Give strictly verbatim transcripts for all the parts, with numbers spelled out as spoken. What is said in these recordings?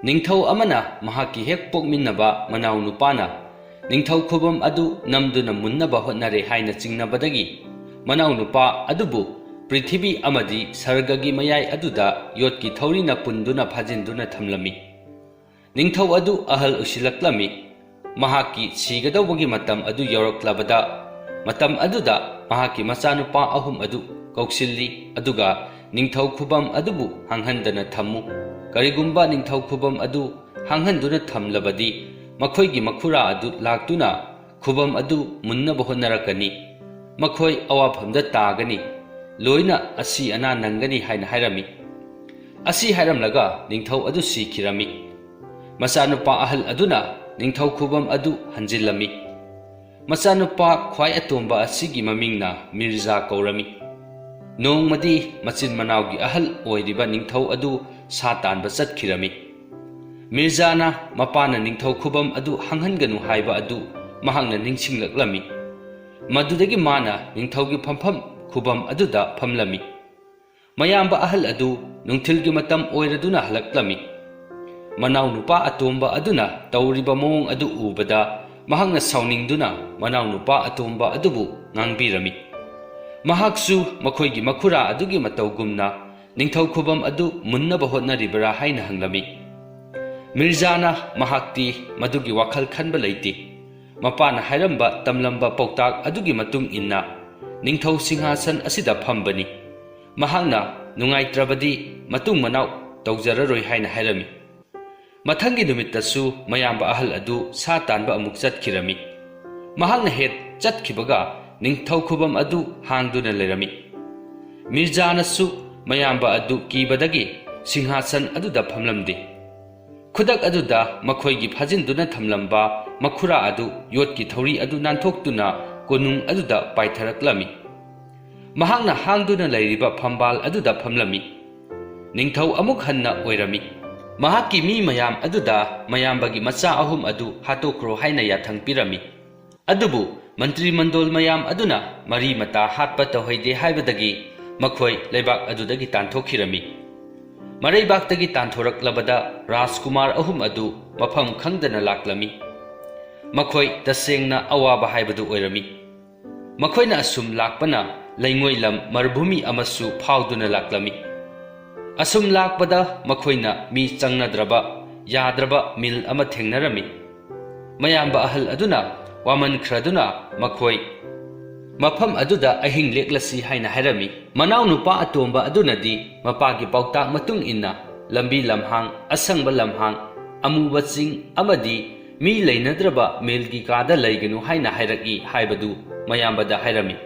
ꯅꯤꯡꯊꯧ ꯑꯃꯅ ꯃꯍꯥꯛꯀꯤ ꯍꯦꯛ ꯄꯣꯛꯃꯤꯟꯅꯕ ꯃꯅꯥꯎ ꯅꯨꯄꯥꯅ ꯅꯤꯡꯊꯧ ꯈꯨꯕꯝ ꯑꯗꯨ ꯅꯝꯗꯨꯅ ꯃꯨꯟꯅꯕ ꯍꯣꯠꯅꯔꯦ ꯍꯥꯏꯅ ꯆꯤꯡꯅꯕꯗꯒꯤ, ꯃꯅꯥꯎ ꯅꯨꯄꯥ ꯑꯗꯨꯕꯨ ꯄ꯭ꯔꯤꯊꯤꯕꯤ ꯑꯃꯗꯤ ꯁꯔꯒꯒꯤ ꯃꯌꯥꯏ ꯑꯗꯨꯗ ꯌꯣꯠꯀꯤ ꯊꯧꯔꯤꯅ ꯄꯨꯟꯗꯨꯅ ꯐꯥꯖꯤꯟꯗꯨꯅ ꯊꯝꯂꯝꯃꯤ꯫ ꯅꯤꯡꯊꯧ ꯑꯗꯨ ꯑꯍꯜ ꯑꯣꯏꯁꯤꯜꯂꯛꯂꯝꯃꯤ꯫ ꯃꯍꯥꯛꯀꯤ ꯁꯤꯒꯗꯧꯕꯒꯤ ꯃꯇꯝ ꯑꯗꯨ ꯌꯧꯔꯛꯂꯕꯗ, ꯃꯇꯝ ꯑꯗꯨꯗ ꯃꯍꯥꯛꯀꯤ ꯃꯆꯥꯅꯨꯄꯥ ꯑꯍꯨꯝ ꯑꯗꯨ ꯀꯧꯁꯤꯜꯂꯤ, ꯑꯗꯨꯒ ꯅꯤꯡꯊꯧ ꯈꯨꯕꯝ ꯑꯗꯨꯕꯨ ꯍꯥꯡꯍꯟꯗꯅ ꯊꯝꯃꯨ꯫ ꯀꯔꯤꯒꯨꯝꯕ ꯅꯤꯡꯊꯧ ꯈꯨꯕꯝ ꯑꯗꯨ ꯍꯥꯡꯍꯟꯗꯨꯅ ꯊꯝꯂꯕꯗꯤ, ꯃꯈꯣꯏꯒꯤ ꯃꯈꯨꯔꯥ ꯑꯗꯨ ꯂꯥꯛꯇꯨꯅ ꯈꯨꯕꯝ ꯑꯗꯨ ꯃꯨꯟꯅꯕ ꯍꯣꯠꯅꯔꯛꯀꯅꯤ꯫ ꯃꯈꯣꯏ ꯑꯋꯥꯐꯝꯗ ꯇꯥꯒꯅꯤ꯫ ꯂꯣꯏꯅ ꯑꯁꯤ ꯑꯅꯥ ꯅꯪꯒꯅꯤ ꯍꯥꯏꯅ ꯍꯥꯏꯔꯝꯃꯤ꯫ ꯑꯁꯤ ꯍꯥꯏꯔꯝꯂꯒ ꯅꯤꯡꯊꯧ ꯑꯗꯨ ꯁꯤꯈꯤꯔꯝꯃꯤ꯫ ꯃꯆꯥꯅꯨꯄꯥ ꯑꯍꯜ ꯑꯗꯨꯅ ꯅꯤꯡꯊꯧ ꯈꯨꯕꯝ ꯑꯗꯨ ꯍꯟꯖꯤꯜꯂꯝꯃꯤ꯫ ꯃꯆꯥꯅꯨꯄꯥ ꯈ꯭ꯋꯥꯏ ꯑꯇꯣꯝꯕ ꯑꯁꯤꯒꯤ ꯃꯃꯤꯡꯅ ꯃꯤꯔꯖꯥ ꯀꯧꯔꯝꯃꯤ꯫ ꯅꯣꯡꯃꯗꯤ ꯃꯆꯤꯟ ꯃꯅꯥꯎꯒꯤ ꯑꯍꯜ ꯑꯣꯏꯔꯤꯕ ꯅꯤꯡꯊꯧ ꯑꯗꯨ ꯁꯥ ꯇꯥꯟꯕ ꯆꯠꯈꯤꯔꯝꯃꯤ꯫ ꯃꯤꯔꯖꯥꯅ ꯃꯄꯥꯅ ꯅꯤꯡꯊꯧ ꯈꯨꯕꯝ ꯑꯗꯨ ꯍꯥꯡꯍꯟꯒꯅꯨ ꯍꯥꯏꯕ ꯑꯗꯨ ꯃꯍꯥꯛꯅ ꯅꯤꯡꯁꯤꯡꯂꯛꯂꯝꯃꯤ꯫ ꯃꯗꯨꯗꯒꯤ ꯃꯥꯅ ꯅꯤꯡꯊꯧꯒꯤ ꯐꯝꯐꯝ ꯈꯨꯕꯝ ꯑꯗꯨꯗ ꯐꯝꯂꯝꯃꯤ꯫ ꯃꯌꯥꯝꯕ ꯑꯍꯜ ꯑꯗꯨ ꯅꯨꯡꯊꯤꯜꯒꯤ ꯃꯇꯝ ꯑꯣꯏꯔꯗꯨꯅ ꯍꯜꯂꯛꯂꯝꯃꯤ꯫ ꯃꯅꯥꯎ ꯅꯨꯄꯥ ꯑꯇꯣꯝꯕ ꯑꯗꯨꯅ ꯇꯧꯔꯤꯕ ꯃꯑꯣꯡ ꯑꯗꯨ ꯎꯕꯗ ꯃꯍꯥꯛꯅ ꯁꯥꯎꯅꯤꯡꯗꯨꯅ ꯃꯅꯥꯎ ꯅꯨꯄꯥ ꯑꯇꯣꯝꯕ ꯑꯗꯨꯕꯨ ꯉꯥꯡꯕꯤꯔꯝꯃꯤ꯫ ꯃꯍꯥꯛꯁꯨ ꯃꯈꯣꯏꯒꯤ ꯃꯈꯨꯔꯥ ꯑꯗꯨꯒꯤ ꯃꯇꯧꯒꯨꯝꯅ ꯅꯤꯡꯊꯧ ꯈꯨꯕꯝ ꯑꯗꯨ ꯃꯨꯟꯅꯕ ꯍꯣꯠꯅꯔꯤꯕꯔꯥ ꯍꯥꯏꯅ ꯍꯪꯂꯝꯃꯤ꯫ ꯃꯤꯔꯖꯥꯅ ꯃꯍꯥꯛꯇꯤ ꯃꯗꯨꯒꯤ ꯋꯥꯈꯜ ꯈꯟꯕ ꯂꯩꯇꯦ꯫ ꯃꯄꯥꯅ ꯍꯥꯏꯔꯝꯕ ꯇꯝꯂꯝꯕ ꯄꯥꯎꯇꯥꯛ ꯑꯗꯨꯒꯤ ꯃꯇꯨꯡ ꯏꯟꯅ ꯅꯤꯡꯊꯧ ꯁꯤꯡꯍꯥꯁꯟ ꯑꯁꯤꯗ ꯐꯝꯕꯅꯤ꯫ ꯃꯍꯥꯛꯅ ꯅꯨꯡꯉꯥꯏꯇ꯭ꯔꯕꯗꯤ ꯃꯇꯨꯡ ꯃꯅꯥꯎ ꯇꯧꯖꯔꯔꯣꯏ ꯍꯥꯏꯅ ꯍꯥꯏꯔꯝꯃꯤ꯫ ꯃꯊꯪꯒꯤ ꯅꯨꯃꯤꯠꯇꯁꯨ ꯃꯌꯥꯝꯕ ꯑꯍꯜ ꯑꯗꯨ ꯁꯥ ꯇꯥꯟꯕ ꯑꯃꯨꯛ ꯆꯠꯈꯤꯔꯝꯃꯤ꯫ ꯃꯍꯥꯛꯅ ꯍꯦꯛ ꯆꯠꯈꯤꯕꯒ ꯅꯤꯡꯊꯧ ꯈꯨꯕꯝ ꯑꯗꯨ ꯍꯥꯡꯗꯨꯅ ꯂꯩꯔꯝꯃꯤ꯫ ꯃꯤꯔꯖꯥꯅꯁꯨ ꯃꯌꯥꯝꯕ ꯑꯗꯨ ꯀꯤꯕꯗꯒꯤ ꯁꯤꯡꯍꯥꯁꯟ ꯑꯗꯨꯗ ꯐꯝꯂꯝꯗꯦ꯫ ꯈꯨꯗꯛ ꯑꯗꯨꯗ ꯃꯈꯣꯏꯒꯤ ꯐꯥꯖꯤꯟꯗꯨꯅ ꯊꯝꯂꯝꯕ ꯃꯈꯨꯔꯥ ꯑꯗꯨ ꯌꯣꯠꯀꯤ ꯊꯧꯔꯤ ꯑꯗꯨ ꯅꯥꯟꯊꯣꯛꯇꯨꯅ ꯀꯣꯅꯨꯡ ꯑꯗꯨꯗ ꯄꯥꯏꯊꯔꯛꯂꯝꯃꯤ꯫ ꯃꯍꯥꯛꯅ ꯍꯥꯡꯗꯨꯅ ꯂꯩꯔꯤꯕ ꯐꯝꯕꯥꯜ ꯑꯗꯨꯗ ꯐꯝꯂꯝꯃꯤ꯫ ꯅꯤꯡꯊꯧ ꯑꯃꯨꯛ ꯍꯟꯅ ꯑꯣꯏꯔꯝꯃꯤ꯫ ꯃꯍꯥꯛꯀꯤ ꯃꯤ ꯃꯌꯥꯝ ꯑꯗꯨꯗ ꯃꯌꯥꯝꯕꯒꯤ ꯃꯆꯥ ꯑꯍꯨꯝ ꯑꯗꯨ ꯍꯥꯠꯇꯣꯛꯈ꯭ꯔꯣ ꯍꯥꯏꯅ ꯌꯥꯊꯪ ꯄꯤꯔꯝꯃꯤ꯫ ꯑꯗꯨꯕꯨ ꯃꯟꯇ꯭ꯔꯤ ꯃꯟꯗꯣꯜ ꯃꯌꯥꯝ ꯑꯗꯨꯅ ꯃꯔꯤ ꯃꯇꯥ ꯍꯥꯠꯄ ꯇꯧꯍꯩꯗꯦ ꯍꯥꯏꯕꯗꯒꯤ ꯃꯈꯣꯏ ꯂꯩꯕꯥꯛ ꯑꯗꯨꯗꯒꯤ ꯇꯥꯟꯊꯣꯛꯈꯤꯔꯝꯃꯤ꯫ ꯃꯔꯩꯕꯥꯛꯇꯒꯤ ꯇꯥꯟꯊꯣꯔꯛꯂꯕꯗ ꯔꯥꯖꯀꯨꯃꯥꯔ ꯑꯍꯨꯝ ꯑꯗꯨ ꯃꯐꯝ ꯈꯪꯗꯅ ꯂꯥꯛꯂꯝꯃꯤ꯫ ꯃꯈꯣꯏ ꯇꯁꯦꯡꯅ ꯑꯋꯥꯕ ꯍꯥꯏꯕꯗꯨ ꯑꯣꯏꯔꯝꯃꯤ꯫ ꯃꯈꯣꯏꯅ ꯑꯁꯨꯝ ꯂꯥꯛꯄꯅ ꯂꯩꯉꯣꯏ ꯂꯝ ꯃꯔꯨꯚꯨꯃꯤ ꯑꯃꯁꯨ ꯐꯥꯎꯗꯨꯅ ꯂꯥꯛꯂꯝꯃꯤ꯫ ꯑꯁꯨꯝ ꯂꯥꯛꯄꯗ ꯃꯈꯣꯏꯅ ꯃꯤ ꯆꯪꯅꯗ꯭ꯔꯕ, ꯌꯥꯗ꯭ꯔꯕ ꯃꯤꯜ ꯑꯃ ꯊꯦꯡꯅꯔꯝꯃꯤ꯫ ꯃꯌꯥꯝꯕ ꯑꯍꯜ ꯑꯗꯨꯅ ꯋꯥꯃꯟꯈ꯭ꯔꯗꯨꯅ ꯃꯈꯣꯏ ꯃꯐꯝ ꯑꯗꯨꯗ ꯑꯍꯤꯡ ꯂꯦꯛꯂꯁꯤ ꯍꯥꯏꯅ ꯍꯥꯏꯔꯝꯃꯤ꯫ ꯃꯅꯥꯎꯅꯨꯄꯥ ꯑꯇꯣꯝꯕ ꯑꯗꯨꯅꯗꯤ ꯃꯄꯥꯒꯤ ꯄꯥꯎꯇꯥꯛ ꯃꯇꯨꯡ ꯏꯟꯅ ꯂꯝꯕꯤ ꯂꯝꯍꯥꯡ, ꯑꯁꯪꯕ ꯂꯝꯍꯥꯡ, ꯑꯃꯨꯕ ꯆꯤꯡ ꯑꯃꯗꯤ ꯃꯤ ꯂꯩꯅꯗ꯭ꯔꯕ ꯃꯤꯜꯒꯤ ꯀꯥꯗ ꯂꯩꯒꯅꯨ ꯍꯥꯏꯅ ꯍꯥꯏꯔꯛꯏ ꯍꯥꯏꯕꯗꯨ ꯃꯌꯥꯝꯕꯗ ꯍꯥꯏꯔꯝꯃꯤ꯫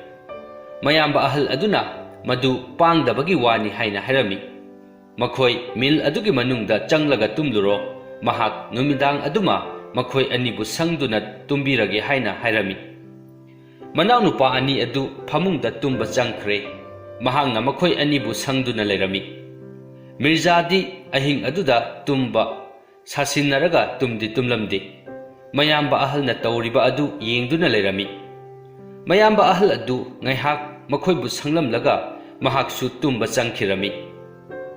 ꯃꯌꯥꯝꯕ ꯑꯍꯜ ꯑꯗꯨꯅ ꯃꯗꯨ ꯄꯥꯡꯗꯕꯒꯤ ꯋꯥꯅꯤ ꯍꯥꯏꯅ ꯍꯥꯏꯔꯝꯃꯤ꯫ ꯃꯈꯣꯏ ꯃꯤꯜ ꯑꯗꯨꯒꯤ ꯃꯅꯨꯡꯗ ꯆꯪꯂꯒ ꯇꯨꯝꯂꯨꯔꯣ, ꯃꯍꯥꯛ ꯅꯨꯃꯤꯗꯥꯡ ꯑꯗꯨꯃ ꯃꯈꯣꯏ ꯑꯅꯤꯕꯨ ꯁꯪꯗꯨꯅ ꯇꯨꯝꯕꯤꯔꯒꯦ ꯍꯥꯏꯅ ꯍꯥꯏꯔꯝꯃꯤ꯫ ꯃꯅꯥꯎꯅꯨꯄꯥ ꯑꯅꯤ ꯑꯗꯨ ꯐꯃꯨꯡꯗ ꯇꯨꯝꯕ ꯆꯪꯈ꯭ꯔꯦ꯫ ꯃꯍꯥꯛꯅ ꯃꯈꯣꯏ ꯑꯅꯤꯕꯨ ꯁꯪꯗꯨꯅ ꯂꯩꯔꯝꯃꯤ꯫ ꯃꯤꯔꯖꯥꯗꯤ ꯑꯍꯤꯡ ꯑꯗꯨꯗ ꯇꯨꯝꯕ ꯁꯥꯁꯤꯟꯅꯔꯒ ꯇꯨꯝꯗꯤ ꯇꯨꯝꯂꯝꯗꯦ꯫ ꯃꯌꯥꯝꯕ ꯑꯍꯜꯅ ꯇꯧꯔꯤꯕ ꯑꯗꯨ ꯌꯦꯡꯗꯨꯅ ꯂꯩꯔꯝꯃꯤ꯫ ꯃꯌꯥꯝꯕ ꯑꯍꯜ ꯑꯗꯨ ꯉꯥꯏꯍꯥꯛ ꯃꯈꯣꯏꯕꯨ ꯁꯪꯂꯝꯂꯒ ꯃꯍꯥꯛꯁꯨ ꯇꯨꯝꯕ ꯆꯪꯈꯤꯔꯝꯃꯤ꯫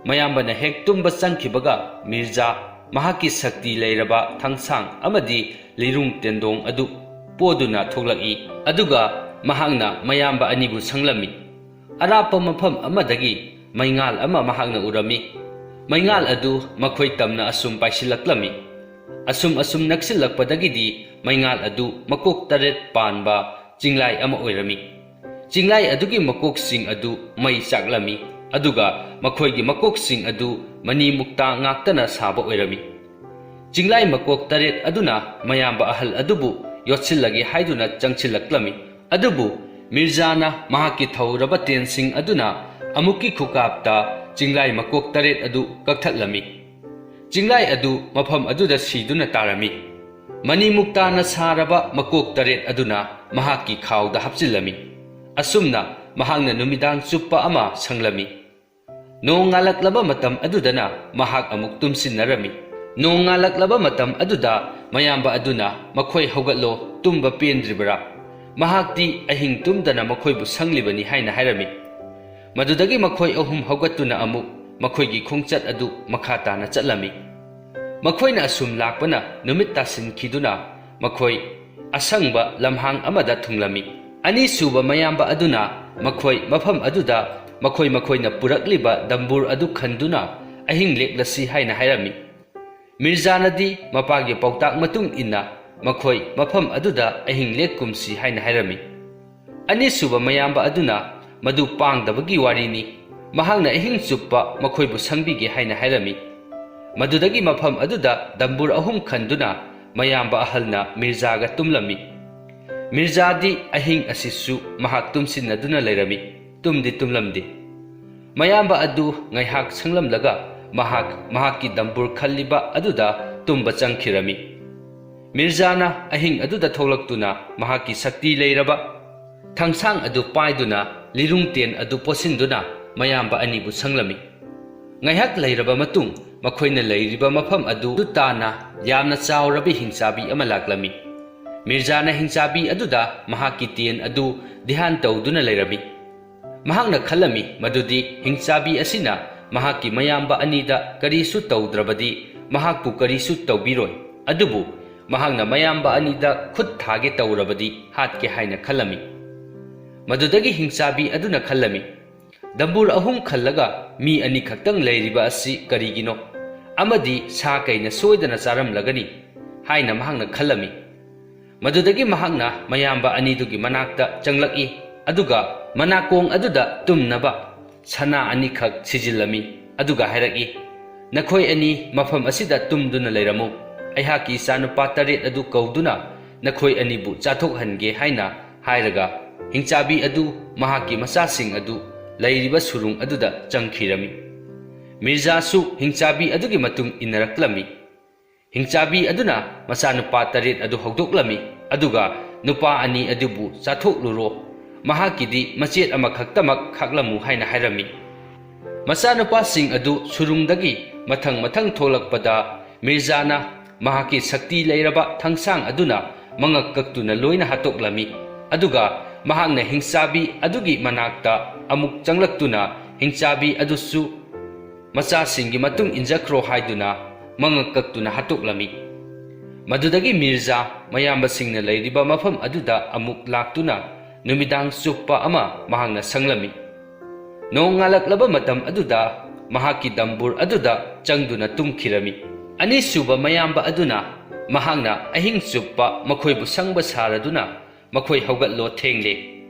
ꯃꯌꯥꯝꯕꯅ ꯍꯦꯛ ꯇꯨꯝꯕ ꯆꯪꯈꯤꯕꯒ ꯃꯤꯔꯖꯥ ꯃꯍꯥꯛꯀꯤ ꯁꯛꯇꯤ ꯂꯩꯔꯕ ꯊꯥꯡꯁꯥꯡ ꯑꯃꯗꯤ ꯂꯤꯔꯨꯡ ꯇꯦꯟꯗꯣꯡ ꯑꯗꯨ ꯄꯣꯗꯨꯅ ꯊꯣꯛꯂꯛꯏ꯫ ꯑꯗꯨꯒ ꯃꯍꯥꯛꯅ ꯃꯌꯥꯝꯕ ꯑꯅꯤꯕꯨ ꯁꯪꯂꯝꯃꯤ꯫ ꯑꯔꯥꯞꯄ ꯃꯐꯝ ꯑꯃꯗꯒꯤ ꯃꯩꯉꯥꯜ ꯑꯃ ꯃꯍꯥꯛꯅ ꯎꯔꯝꯃꯤ꯫ ꯃꯩꯉꯥꯜ ꯑꯗꯨ ꯃꯈꯣꯏ ꯇꯝꯅ ꯑꯁꯨꯝ ꯄꯥꯏꯁꯤꯜꯂꯛꯂꯝꯃꯤ꯫ ꯑꯁꯨꯝ ꯑꯁꯨꯝ ꯅꯛꯁꯤꯜꯂꯛꯄꯗꯒꯤꯗꯤ ꯃꯩꯉꯥꯜ ꯑꯗꯨ ꯃꯀꯣꯛ ꯇꯔꯦꯠ ꯄꯥꯟꯕ ꯆꯤꯡꯂꯥꯏ ꯑꯃ ꯑꯣꯏꯔꯝꯃꯤ꯫ ꯆꯤꯡꯂꯥꯏ ꯑꯗꯨꯒꯤ ꯃꯀꯣꯛꯁꯤꯡ ꯑꯗꯨ ꯃꯩ ꯆꯥꯛꯂꯝꯃꯤ, ꯑꯗꯨꯒ ꯃꯈꯣꯏꯒꯤ ꯃꯀꯣꯛꯁꯤꯡ ꯑꯗꯨ ꯃꯅꯤ ꯃꯨꯛꯇꯥ ꯉꯥꯛꯇꯅ ꯁꯥꯕ ꯑꯣꯏꯔꯝꯃꯤ꯫ ꯆꯤꯡꯂꯥꯏ ꯃꯀꯣꯛ ꯇꯔꯦꯠ ꯑꯗꯨꯅ ꯃꯌꯥꯝꯕ ꯑꯍꯜ ꯑꯗꯨꯕꯨ ꯌꯣꯠꯁꯤꯜꯂꯒꯦ ꯍꯥꯏꯗꯨꯅ ꯆꯪꯁꯤꯜꯂꯛꯂꯝꯃꯤ꯫ ꯑꯗꯨꯕꯨ ꯃꯤꯔꯖꯥꯅ ꯃꯍꯥꯛꯀꯤ ꯊꯧꯔꯕ ꯇꯦꯟꯁꯤꯡ ꯑꯗꯨꯅ ꯑꯃꯨꯛꯀꯤ ꯈꯨꯀꯥꯞꯇ ꯆꯤꯡꯂꯥꯏ ꯃꯀꯣꯛ ꯇꯔꯦꯠ ꯑꯗꯨ ꯀꯛꯊꯠꯂꯝꯃꯤ꯫ ꯆꯤꯡꯂꯥꯏ ꯑꯗꯨ ꯃꯐꯝ ꯑꯗꯨꯗ ꯁꯤꯗꯨꯅ ꯇꯥꯔꯝꯃꯤ꯫ ꯃꯅꯤ ꯃꯨꯛꯇꯥꯅ ꯁꯥꯔꯕ ꯃꯀꯣꯛ ꯇꯔꯦꯠ ꯑꯗꯨꯅ ꯃꯍꯥꯛꯀꯤ ꯈꯥꯎꯗ ꯍꯥꯞꯆꯤꯜꯂꯝꯃꯤ꯫ ꯑꯁꯨꯝꯅ ꯃꯍꯥꯛꯅ ꯅꯨꯃꯤꯗꯥꯡ ꯆꯨꯞꯄ ꯑꯃ ꯁꯪꯂꯝꯃꯤ꯫ ꯅꯣꯡ ꯉꯥꯜꯂꯛꯂꯕ ꯃꯇꯝ ꯑꯗꯨꯗꯅ ꯃꯍꯥꯛ ꯑꯃꯨꯛ ꯇꯨꯝꯁꯤꯟꯅꯔꯝꯃꯤ꯫ ꯅꯣꯡ ꯉꯥꯜꯂꯛꯂꯕ ꯃꯇꯝ ꯑꯗꯨꯗ ꯃꯌꯥꯝꯕ ꯑꯗꯨꯅ, "ꯃꯈꯣꯏ ꯍꯧꯒꯠꯂꯣ, ꯇꯨꯝꯕ ꯄꯦꯟꯗ꯭ꯔꯤꯕꯔꯥ? ꯃꯍꯥꯛꯇꯤ ꯑꯍꯤꯡ ꯇꯨꯝꯗꯅ ꯃꯈꯣꯏꯕꯨ ꯁꯪꯂꯤꯕꯅꯤ" ꯍꯥꯏꯅ ꯍꯥꯏꯔꯝꯃꯤ꯫ ꯃꯗꯨꯗꯒꯤ ꯃꯈꯣꯏ ꯑꯍꯨꯝ ꯍꯧꯒꯠꯇꯨꯅ ꯑꯃꯨꯛ ꯃꯈꯣꯏꯒꯤ ꯈꯣꯡꯆꯠ ꯑꯗꯨ ꯃꯈꯥ ꯇꯥꯅ ꯆꯠꯂꯝꯃꯤ꯫ ꯃꯈꯣꯏꯅ ꯑꯁꯨꯝ ꯂꯥꯛꯄꯅ ꯅꯨꯃꯤꯠ ꯇꯥꯁꯤꯟꯈꯤꯗꯨꯅ ꯃꯈꯣꯏ ꯑꯁꯪꯕ ꯂꯝꯍꯥꯡ ꯑꯃꯗ ꯊꯨꯡꯂꯝꯃꯤ꯫ ꯑꯅꯤꯁꯨꯕ ꯃꯌꯥꯝꯕ ꯑꯗꯨꯅ ꯃꯈꯣꯏ ꯃꯐꯝ ꯑꯗꯨꯗ ꯃꯈꯣꯏ ꯃꯈꯣꯏꯅ ꯄꯨꯔꯛꯂꯤꯕ ꯗꯝꯕꯨꯔ ꯑꯗꯨ ꯈꯟꯗꯨꯅ ꯑꯍꯤꯡ ꯂꯦꯛꯂꯁꯤ ꯍꯥꯏꯅ ꯍꯥꯏꯔꯝꯃꯤ꯫ ꯃꯤꯔꯖꯥꯅꯗꯤ ꯃꯄꯥꯒꯤ ꯄꯥꯎꯇꯥꯛ ꯃꯇꯨꯡ ꯏꯟꯅ ꯃꯈꯣꯏ ꯃꯐꯝ ꯑꯗꯨꯗ ꯑꯍꯤꯡ ꯂꯦꯛꯀꯨꯝꯁꯤ ꯍꯥꯏꯅ ꯍꯥꯏꯔꯝꯃꯤ꯫ ꯑꯅꯤꯁꯨꯕ ꯃꯌꯥꯝꯕ ꯑꯗꯨꯅ ꯃꯗꯨ ꯄꯥꯡꯗꯕꯒꯤ ꯋꯥꯔꯤꯅꯤ꯫ ꯃꯍꯥꯛꯅ ꯑꯍꯤꯡ ꯆꯨꯞꯄ ꯃꯈꯣꯏꯕꯨ ꯁꯪꯕꯤꯒꯦ ꯍꯥꯏꯅ ꯍꯥꯏꯔꯝꯃꯤ꯫ ꯃꯗꯨꯗꯒꯤ ꯃꯐꯝ ꯑꯗꯨꯗ ꯗꯝꯕꯨꯔ ꯑꯍꯨꯝ ꯈꯟꯗꯨꯅ ꯃꯌꯥꯝꯕ ꯑꯍꯜꯅ ꯃꯤꯔꯖꯥꯒ ꯇꯨꯝꯂꯝꯃꯤ꯫ ꯃꯤꯔꯖꯥꯗꯤ ꯑꯍꯤꯡ ꯑꯁꯤꯁꯨ ꯃꯍꯥꯛ ꯇꯨꯝꯁꯤꯟꯅꯗꯨꯅ ꯂꯩꯔꯝꯃꯤ꯫ ꯇꯨꯝꯗꯤ ꯇꯨꯝꯂꯝꯗꯦ꯫ ꯃꯌꯥꯝꯕ ꯑꯗꯨ ꯉꯥꯏꯍꯥꯛ ꯁꯪꯂꯝꯂꯒ ꯃꯍꯥꯛ ꯃꯍꯥꯛꯀꯤ ꯗꯝꯕꯨꯔ ꯈꯜꯂꯤꯕ ꯑꯗꯨꯗ ꯇꯨꯝꯕ ꯆꯪꯈꯤꯔꯝꯃꯤ꯫ ꯃꯤꯔꯖꯥꯅ ꯑꯍꯤꯡ ꯑꯗꯨꯗ ꯊꯣꯛꯂꯛꯇꯨꯅ ꯃꯍꯥꯛꯀꯤ ꯁꯛꯇꯤ ꯂꯩꯔꯕ ꯊꯥꯡꯁꯥꯡ ꯑꯗꯨ ꯄꯥꯏꯗꯨꯅ ꯂꯤꯔꯨꯡ ꯇꯦꯟ ꯑꯗꯨ ꯄꯣꯠꯁꯤꯟꯗꯨꯅ ꯃꯌꯥꯝꯕ ꯑꯅꯤꯕꯨ ꯁꯪꯂꯝꯃꯤ꯫ ꯉꯥꯏꯍꯥꯛ ꯂꯩꯔꯕ ꯃꯇꯨꯡ ꯃꯈꯣꯏꯅ ꯂꯩꯔꯤꯕ ꯃꯐꯝ ꯑꯗꯨ ꯇꯥꯅ ꯌꯥꯝꯅ ꯆꯥꯎꯔꯕ ꯍꯤꯡꯆꯥꯕꯤ ꯑꯃ ꯂꯥꯛꯂꯝꯃꯤ꯫ ꯃꯤꯔꯖꯥꯅ ꯍꯤꯡꯆꯥꯕꯤ ꯑꯗꯨꯗ ꯃꯍꯥꯛꯀꯤ ꯇꯦꯟ ꯑꯗꯨ ꯙ꯭ꯌꯥꯟ ꯇꯧꯗꯨꯅ ꯂꯩꯔꯝꯃꯤ꯫ ꯃꯍꯥꯛꯅ ꯈꯜꯂꯝꯃꯤ ꯃꯗꯨꯗꯤ ꯍꯤꯡꯆꯥꯕꯤ ꯑꯁꯤꯅ ꯃꯍꯥꯛꯀꯤ ꯃꯌꯥꯝꯕ ꯑꯅꯤꯗ ꯀꯔꯤꯁꯨ ꯇꯧꯗ꯭ꯔꯕꯗꯤ ꯃꯍꯥꯛꯄꯨ ꯀꯔꯤꯁꯨ ꯇꯧꯕꯤꯔꯣꯏ, ꯑꯗꯨꯕꯨ ꯃꯍꯥꯛꯅ ꯃꯌꯥꯝꯕ ꯑꯅꯤꯗ ꯈꯨꯠ ꯊꯥꯒꯦ ꯇꯧꯔꯕꯗꯤ ꯍꯥꯠꯀꯦ ꯍꯥꯏꯅ ꯈꯜꯂꯝꯃꯤ꯫ ꯃꯗꯨꯗꯒꯤ ꯍꯤꯡꯆꯥꯕꯤ ꯑꯗꯨꯅ ꯈꯜꯂꯝꯃꯤ, "ꯗꯝꯕꯨꯔ ꯑꯍꯨꯝ ꯈꯜꯂꯒ ꯃꯤ ꯑꯅꯤ ꯈꯛꯇꯪ ꯂꯩꯔꯤꯕ ꯑꯁꯤ ꯀꯔꯤꯒꯤꯅꯣ? ꯑꯃꯗꯤ ꯁꯥ ꯀꯩꯅ ꯁꯣꯏꯗꯅ ꯆꯥꯔꯝꯂꯒꯅꯤ" ꯍꯥꯏꯅ ꯃꯍꯥꯛꯅ ꯈꯜꯂꯝꯃꯤ꯫ ꯃꯗꯨꯗꯒꯤ ꯃꯍꯥꯛꯅ ꯃꯌꯥꯝꯕ ꯑꯅꯤꯗꯨꯒꯤ ꯃꯅꯥꯛꯇ ꯆꯪꯂꯛꯏ, ꯑꯗꯨꯒ ꯃꯅꯥꯀꯣꯡ ꯑꯗꯨꯗ ꯇꯨꯝꯅꯕ ꯁꯅꯥ ꯑꯅꯤꯈꯛ ꯁꯤꯖꯤꯜꯂꯝꯃꯤ, ꯑꯗꯨꯒ ꯍꯥꯏꯔꯛꯏ, "ꯅꯈꯣꯏ ꯑꯅꯤ ꯃꯐꯝ ꯑꯁꯤꯗ ꯇꯨꯝꯗꯨꯅ ꯂꯩꯔꯝꯃꯨ꯫ ꯑꯩꯍꯥꯛꯀꯤ ꯏꯆꯥꯅꯨꯄꯥ ꯇꯔꯦꯠ ꯑꯗꯨ ꯀꯧꯗꯨꯅ ꯅꯈꯣꯏ ꯑꯅꯤꯕꯨ ꯆꯥꯊꯣꯛꯍꯟꯒꯦ" ꯍꯥꯏꯅ ꯍꯥꯏꯔꯒ ꯍꯤꯡꯆꯥꯕꯤ ꯑꯗꯨ ꯃꯍꯥꯛꯀꯤ ꯃꯆꯥꯁꯤꯡ ꯑꯗꯨ ꯂꯩꯔꯤꯕ ꯁꯨꯔꯨꯡ ꯑꯗꯨꯗ ꯆꯪꯈꯤꯔꯝꯃꯤ꯫ ꯃꯤꯔꯖꯥꯁꯨ ꯍꯤꯡꯆꯥꯕꯤ ꯑꯗꯨꯒꯤ ꯃꯇꯨꯡ ꯏꯟꯅꯔꯛꯂꯝꯃꯤ꯫ ꯍꯤꯡꯆꯥꯕꯤ ꯑꯗꯨꯅ ꯃꯆꯥꯅꯨꯄꯥ ꯇꯔꯦꯠ ꯑꯗꯨ ꯍꯧꯗꯣꯛꯂꯝꯃꯤ, ꯑꯗꯨꯒ ꯅꯨꯄꯥ ꯑꯅꯤ ꯑꯗꯨꯕꯨ ꯆꯥꯊꯣꯛꯂꯨꯔꯣ, ꯃꯍꯥꯛꯀꯤꯗꯤ ꯃꯆꯦꯠ ꯑꯃꯈꯛꯇꯃꯛ ꯈꯥꯛꯂꯝꯃꯨ ꯍꯥꯏꯅ ꯍꯥꯏꯔꯝꯃꯤ꯫ ꯃꯆꯥꯅꯨꯄꯥꯁꯤꯡ ꯑꯗꯨ ꯁꯨꯔꯨꯡꯗꯒꯤ ꯃꯊꯪ ꯃꯊꯪ ꯊꯣꯛꯂꯛꯄꯗ ꯃꯤꯔꯖꯥꯅ ꯃꯍꯥꯛꯀꯤ ꯁꯛꯇꯤ ꯂꯩꯔꯕ ꯊꯥꯡꯁꯥꯡ ꯑꯗꯨꯅ ꯃꯉꯛ ꯀꯛꯇꯨꯅ ꯂꯣꯏꯅ ꯍꯥꯠꯇꯣꯛꯂꯝꯃꯤ꯫ ꯑꯗꯨꯒ ꯃꯍꯥꯛꯅ ꯍꯤꯡꯆꯥꯕꯤ ꯑꯗꯨꯒꯤ ꯃꯅꯥꯛꯇ ꯑꯃꯨꯛ ꯆꯪꯂꯛꯇꯨꯅ ꯍꯤꯡꯆꯥꯕꯤ ꯑꯗꯨꯁꯨ ꯃꯆꯥꯁꯤꯡꯒꯤ ꯃꯇꯨꯡ ꯏꯟꯖꯈ꯭ꯔꯣ" ꯍꯥꯏꯗꯨꯅ ꯃꯉꯛ ꯀꯛꯇꯨꯅ ꯍꯥꯠꯇꯣꯛꯂꯝꯃꯤ꯫ ꯃꯗꯨꯗꯒꯤ ꯃꯤꯔꯖꯥ ꯃꯌꯥꯝꯕꯁꯤꯡꯅ ꯂꯩꯔꯤꯕ ꯃꯐꯝ ꯑꯗꯨꯗ ꯑꯃꯨꯛ ꯂꯥꯛꯇꯨꯅ ꯅꯨꯃꯤꯗꯥꯡ ꯆꯨꯞꯄ ꯑꯃ ꯃꯍꯥꯛꯅ ꯁꯪꯂꯝꯃꯤ꯫ ꯅꯣꯡ ꯉꯥꯜꯂꯛꯂꯕ ꯃꯇꯝ ꯑꯗꯨꯗ ꯃꯍꯥꯛꯀꯤ ꯗꯝꯕꯨꯔ ꯑꯗꯨꯗ ꯆꯪꯗꯨꯅ ꯇꯨꯝꯈꯤꯔꯝꯃꯤ꯫ ꯑꯅꯤꯁꯨꯕ ꯃꯌꯥꯝꯕ ꯑꯗꯨꯅ ꯃꯍꯥꯛꯅ ꯑꯍꯤꯡ ꯆꯨꯞꯄ ꯃꯈꯣꯏꯕꯨ ꯁꯪꯕ ꯁꯥꯔꯗꯨꯅ "ꯃꯈꯣꯏ ꯍꯧꯒꯠꯂꯣ, ꯊꯦꯡꯂꯦ,